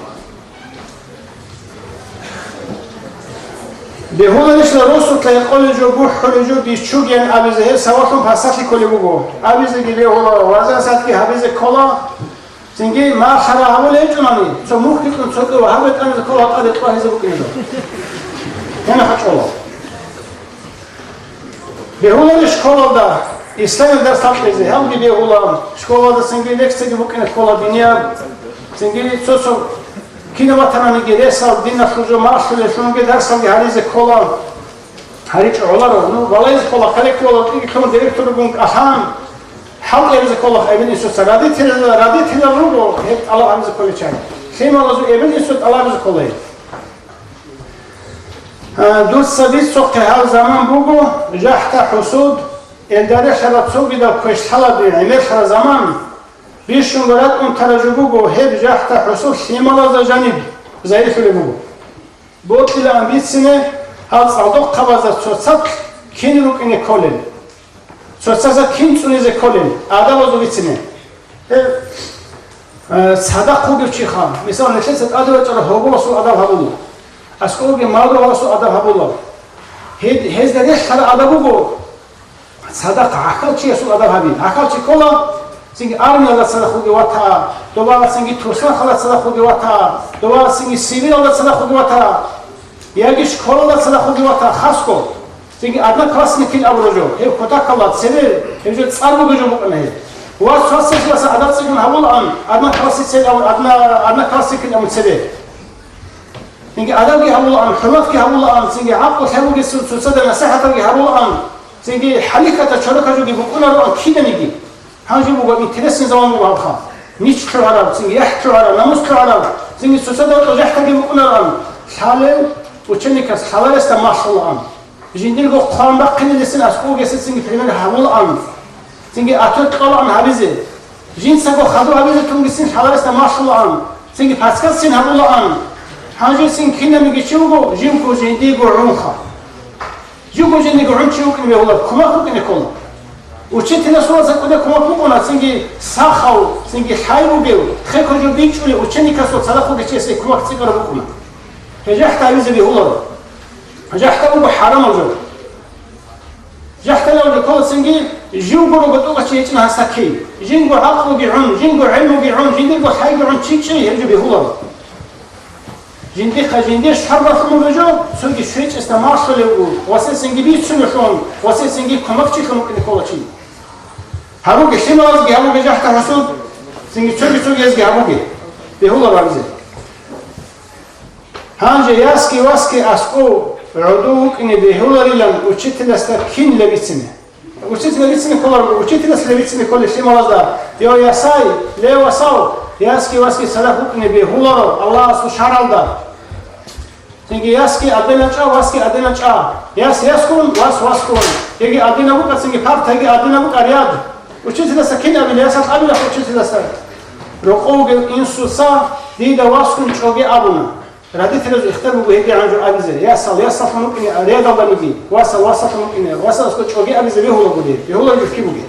Бегьуларищ росулъа гьекъолеб жо, бухӀулеб жо, биччугиян абизе, гьеб савалъун пасалъи кколеб буго. Абизеги бегьула, вазан садги гьабизе ккола. Цинги малъара гьабулеб гьечӀунани, цо мухь бикьун цо кӀува гьаб ретӀанизе ккола, тӀаде тӀвагьизе букӀине дов. Гьенахъа чӀола. Бегьуларищ школалда исламияб дарс гьабизе? Гьабги бегьула. Школалда цинги лекцияги букӀине ккола динияб. Цинги цо-цо кинав ватананиги ресал, диналъул жо малъулелъунги дарсалги гьаризе ккола. ГьаричӀо гӀоларо, ну, балайзе ккола, хъалихъ ккола, кӀиги лъун директоргун кӀалъан, хӀалтӀи гьабизе ккола эбел-инсуца. Родитель, родителал руго гьеб тӀалаб гьабизе кколел чагӀи. Лъималазул эбел-инсуца тӀалаб гьабизе ккола гьеб. А, дуца бицухъе гьаб заман буго, жахӀда-хӀусуд, элдарехъала цогидал квешлъалади гӀемерлъараб заман, бищунго ракӀунтараб жо буго, гьеб жахӀда-хӀусуд лъималазда жаниб загьирлъулеб буго. Бокьилаан бицине гьал цӀалдохъабазда цоцалъ кин рукӀине кколел. Цоцазда кин цӀунизе кколел, адабазул бицине. Гьеб, э, цадахъ вугев чиха, мисал, нилъеца тӀаде вачӀарав гьоболасул адаб гьабула, аскӀовги малдугьаласул адаб гьабула. Гьед-, гьезда релълъараб адаб буго цадахъ гӀахьалчиясул адаб гьабин. ГӀахьалчи ккола, цинги армиялда цадахъ вугев вата, добагьа цинги турсан халат цадахъ вугев вата, добагьа цинги Сибиралда цадахъ вугев вата. Яги школалда цадахъ вугев вата хасго, цинги одноклассникил абураб жо, гьев кутакалда цебе, гьев жо цӀар бугеб жо букӀана гьеб. Ва цо-цо чиясда адаб цӀикӀкӀун гьабулаан, одноклассницел абу-, одно-, одноклассникил абун цебе. Цинги адабги гьабулаан, хӀурматги гьабулаан, цинги гӀакълу лъай бугесул цоцазда насихӀаталги гьабулаан, цинги хӀалихьатаб чорокаб жоги букӀунароан киданиги. Гьанже буго интересный заман буго гьабха. Нич лъугьараб, цинги яхӀ лъугьараб, намус лъугьараб, цинги цоцазда ватӀа жахӀдаги букӀунароан. Лъалев ученикас лъаларесда малъулаан. Жиндирго хъван бахъинилесин аскӀов гесецинги пример гьабулаан. Цинги ответ кьолаан гьабизе. Жинцаго хадур гьабизе тунгисин лъаларесда малъулаан. Цинги подсказкацин гьабулаан. Гьанже цин кинабниги чи вуго, живго жиндиего гӀунха. Живго жиндиего гӀун чи вукӀине бегьулар, кумек букӀине ккола. Учителасул цӀакъ кӀуда кумек букӀуна, цинги сахав, цинги лъай бугев, хехго жо бичӀчӀулев ученикасул цадахъ вугев чиясе кумек цӀикӀкӀараб букӀуна. Гьеб жахӀда гьабизе бегьуларо. ЖахӀда буго хӀарамаб жо. ЖахӀдалъун ккола цинги, живго руго тӀокӀав чи гьечӀин гьасда ккей. Жинго гӀакълуги гӀун, жинго гӀелмуги гӀун, жиндирго лъайги гӀун чи чӀей, гьеб жо бегьуларо. Жиндихъа жиндир шарбалъун буго жо, цоги щвечӀесда малъулев вуго, васецинги бицунелъун, васецинги кумекчилъун вукӀине ккола чи. Гьабуге, лъималазги гьабуге жахӀда-хӀусуд, цинги цоги-цогиязги гьабуге. Бегьуларо гьабизе. Гьанже ясги васги аскӀов гӀодов вукӀине бегьуларилан учителасда кин лебицине. Учитель лебицине кколарого, учителас лебицине кколел лъималазда: «Йо, ясай, ле, васав, ясги васги цадахъ вукӀине бегьуларо Аллагьасул шаргӀалда». Цинги ясги аденав чӀа, васги аденав чӀа. Яс ясгун, вас васгун. Яги аденав букӀа, цинги партаги аденав букӀа ряд. Учителасда кин абила, ясалъ абила учителасда. Рокъов вугев инсуца дида васгун чӀоге абуна. Родителазул ихтияр буго гьедигӀан жо абизе, ясал ясалъун вукӀине рядалданиги, васал васалъун вукӀине, васасго чӀоге абизе бегьулаго дир, бегьуларищ киб бугеб.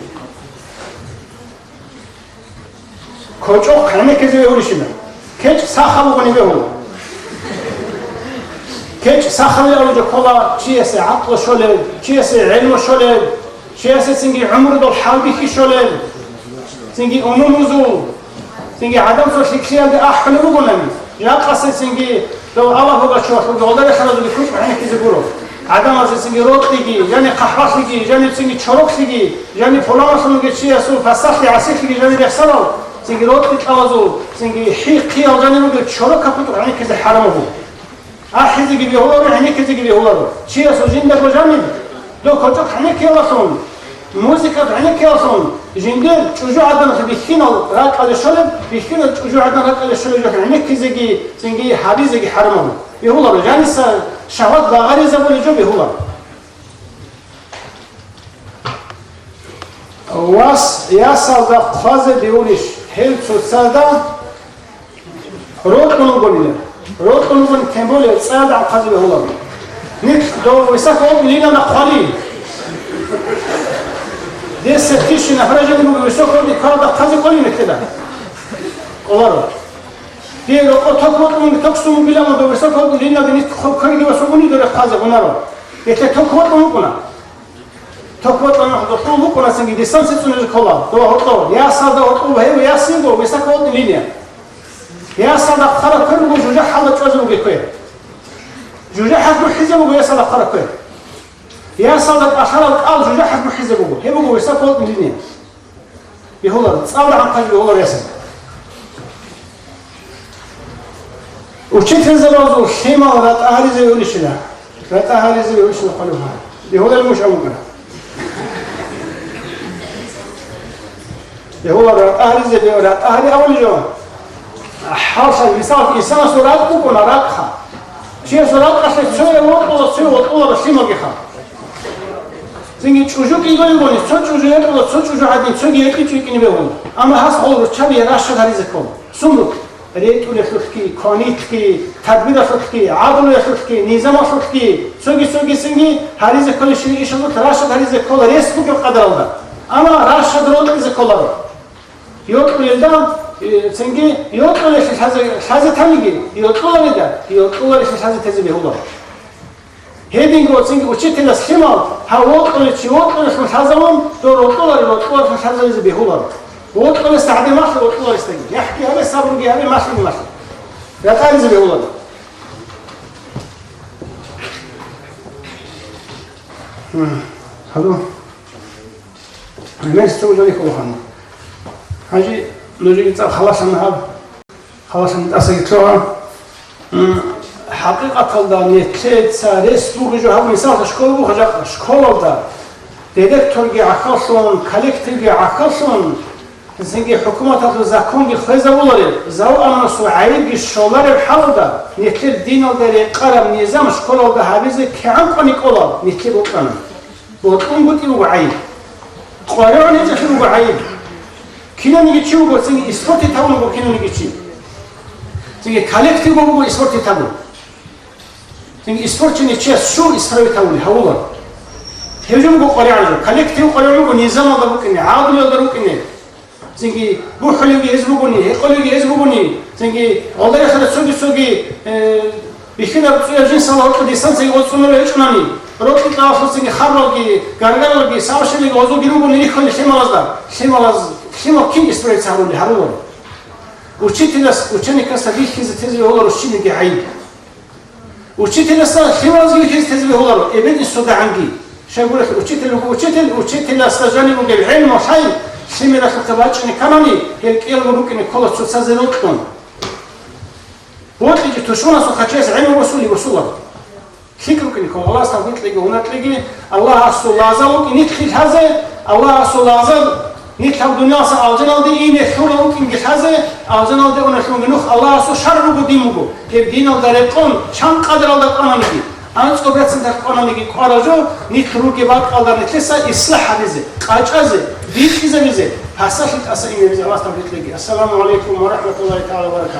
КочӀохъ гӀенеккизе бегьулищила? КечӀ сахаб бугони бегьула. КечӀ сахабилан жо ккола чиясе гӀакълу щолеб, чиясе гӀелму щолеб, чиясецинги гӀумрудул хӀалбихьи щолеб, цинги умумузул, цинги гӀадамазул лъикӀлъиялде ахӀулеб бугонани, жакъасецинги дов Аллагь вугачуялъулги гьолда рехаразулги кучӀ гӀенеккизе гуро. ГӀадамазецинги рокьиги, жани хъахӀбалъиги, жани цинги чороклъиги, жани пуланалъунги чиясул пасалъи гӀасилъиги жани рехсарал, цинги рокьи кьалазул, цинги хӀи-, хъиял жани ругел чорокаб кучӀ гӀенеккизе хӀарамаб буго. АхӀизеги бегьуларо, гӀенеккизеги бегьуларо. Чиясул жиндаго жаниб, дов кочӀохъ гӀенеккиялалъун, музыкаб гӀенеккиялалъун, жиндир чӀужугӀаданалъул бихьинал ракӀалде щолеб, бихьинал чӀужугӀадан ракӀалде щолеб жо гӀенеккизеги, цинги гьабизеги хӀарамаб. Бегьуларо, жаниса шагьват багъаризабулеб жо бегьуларо. Вас ясалда хъвазе бегьулищ гьел цоцазда? Рокьун вугонила. Рокьун вугони, тем более, цӀаялда хъвазе бегьуларо. Нилъ дов высокого линана хъвали. Десять тысяч нахражен буго высокого линана хъвазе кӀоли меккеда. КӀоларо. Дие рокъо ток вокьун, ток суму билан дов высокого линана нилъ хъвазе кӀоли доре хъвазе гъунаро. Гьелъе ток вокьун вукӀуна. ТокотӀа нухда хъул букӀунасанги дистанция цӀунезе ккола. Дова гьоркьов. Ясалда гьоркьов гьев яс йиго, месак гьоркье линия. Ясалда хъвараб квер буго жужахӀалда чӀвазе бугеб квер. ЖужахӀалъ бухӀизе буго ясалда хъвараб квер. Ясалда кӀалъараб кӀал жужахӀалъ бухӀизе буго. Гьеб буго месак гьоркье линия. Бегьулар, цӀалда гӀанкъаги бегьулар ясин. Учительзабазул лъимал ратӀа гьаризе вилищила? РатӀа гьаризе вилищила хъалуха? Бегьулар муш амукъара. Бегьулар ратӀа гьаризе, бе-, ратӀа гьари авали жо. Гьалса, мисал, инсанасул ракӀ букӀуна, ракӀха. Чиясул ракӀалъе цое вокьула, цое вокьуларо лъималгиха. Цинги чӀужу кӀиго йигони, цо чӀужу гьекъула, цо чӀужу гьадин, цоги гьекъичӀо йикӀине бегьун. Амма гьас гъол руччаби рашад гьаризе ккола. Сумру ретӀулелъулъги, кванилъги, тадбиралъулъги, гӀадлуялъулъги, низамалъулъги, цоги-цоги цинги гьаризе кколебщинаб ишазулъ рашад гьаризе ккола рес бугеб къадаралда. Амма рашад рокьизе кколаро. Йокьулелда, э, цинги йокьулелъе лъазе, лъазе таниги, йокьулареда, йокьуларелъе лъазе тезе бегьуларо. Гьединго цинги учителас лъимал, гьав вокьулев чи вокьулевлъун лъазавун, дов рокьуларев рокьуларевлъун лъазавизе бегьуларо. Вокьулесда гьабе малъи вокьуларесдаги. ЯхӀги гьабе, сабруги гьабе, малъиги малъи. РатӀаризе бегьуларо. Гьа, гьало. Гьанже нужеги цӀакъ халасана гьаб. Халасана тӀасаги лъугьа. М, хӀакъикъаталда нилъеца рес бугеб жо гьаб, мисалда, школа буго жакъа. Школалда директорги гӀахьаллъун, коллективги гӀахьаллъун, цинги хӀукуматалъул законги хвезабулареб, завуанасул гӀайибги щолареб хӀалалда, нилъер диналда рекъараб низам школалда гьабизе кигӀан кӀвани кӀола, нилъер букӀана. БокьунгутӀи буго гӀайиб. КъваригӀун гьечӀелъи буго гӀайиб. Кинаниги чи вуго, цинги испортить гьавун вуго кинаниги чи. Цинги коллектив буго испортить гьавун. Цинги испорченный чияс щул исправить гьавули гьавула. Гьев жо буго къваригӀун жо. Коллектив къваригӀун буго низамалда букӀине, гӀадлуялда рукӀине. Цинги бухӀулевги гьез бугони, гьекъолевги гьез бугони, цинги гъолдарихъа цоги-цоги, э, бихьинаб цӀуяб жинсала гьоркьоб дистанцияги гъоцӀунарев гьечӀунани, рокьи кьалалъур цинги харралги, гаргаралги, савшилги гъозулги ругони рихьуни лъималазда, лъималаз, лъимал кин исправиться гьарули гьаруларо. Учителас, ученикасда бихьизе тезе бегьуларо щибниги гӀайиб. Учителасда лъималазги вихьизе тезе бегьуларо, эбел-инсудагӀанги. Щайгурелъул учитель вуго учитель, учителасда жаниб бугеб гӀелму лъай, лъимералъухъе бачӀине кканани, гьел кӀиялго рукӀине ккола цоцазе рокьун. БокьичӀеб тушманасул хъачияс гӀелму босули босуларо. ЛъикӀ рукӀине ккола, Аллагьас тавфикъ кьеги, гьунар кьеги, Аллагьасул лагъзал вукӀин нилъги лъазе, Аллагьасул лагъзал Нилъ гьаб дуниялалъа алжаналде ине лъугьун вукӀинги лъазе, алжаналде уна лъугьунги нух Аллагьасул шаргӀ буго, дин буго. Гьеб диналда рекъон, чан къадаралда кӀвананиги, анцӀго проценталъ кӀвананиги кӀвараб жо, нилъ ругеб бакӀалда нилъеца ислахӀ гьабизе, къачӀазе, бикьизабизе, гьасалъи тӀаса инабизе Аллагьас тавфикъ кьеги. Ассаламу гӀалайкум ва рахӀматуллагьи тагӀала ва баракатугьу.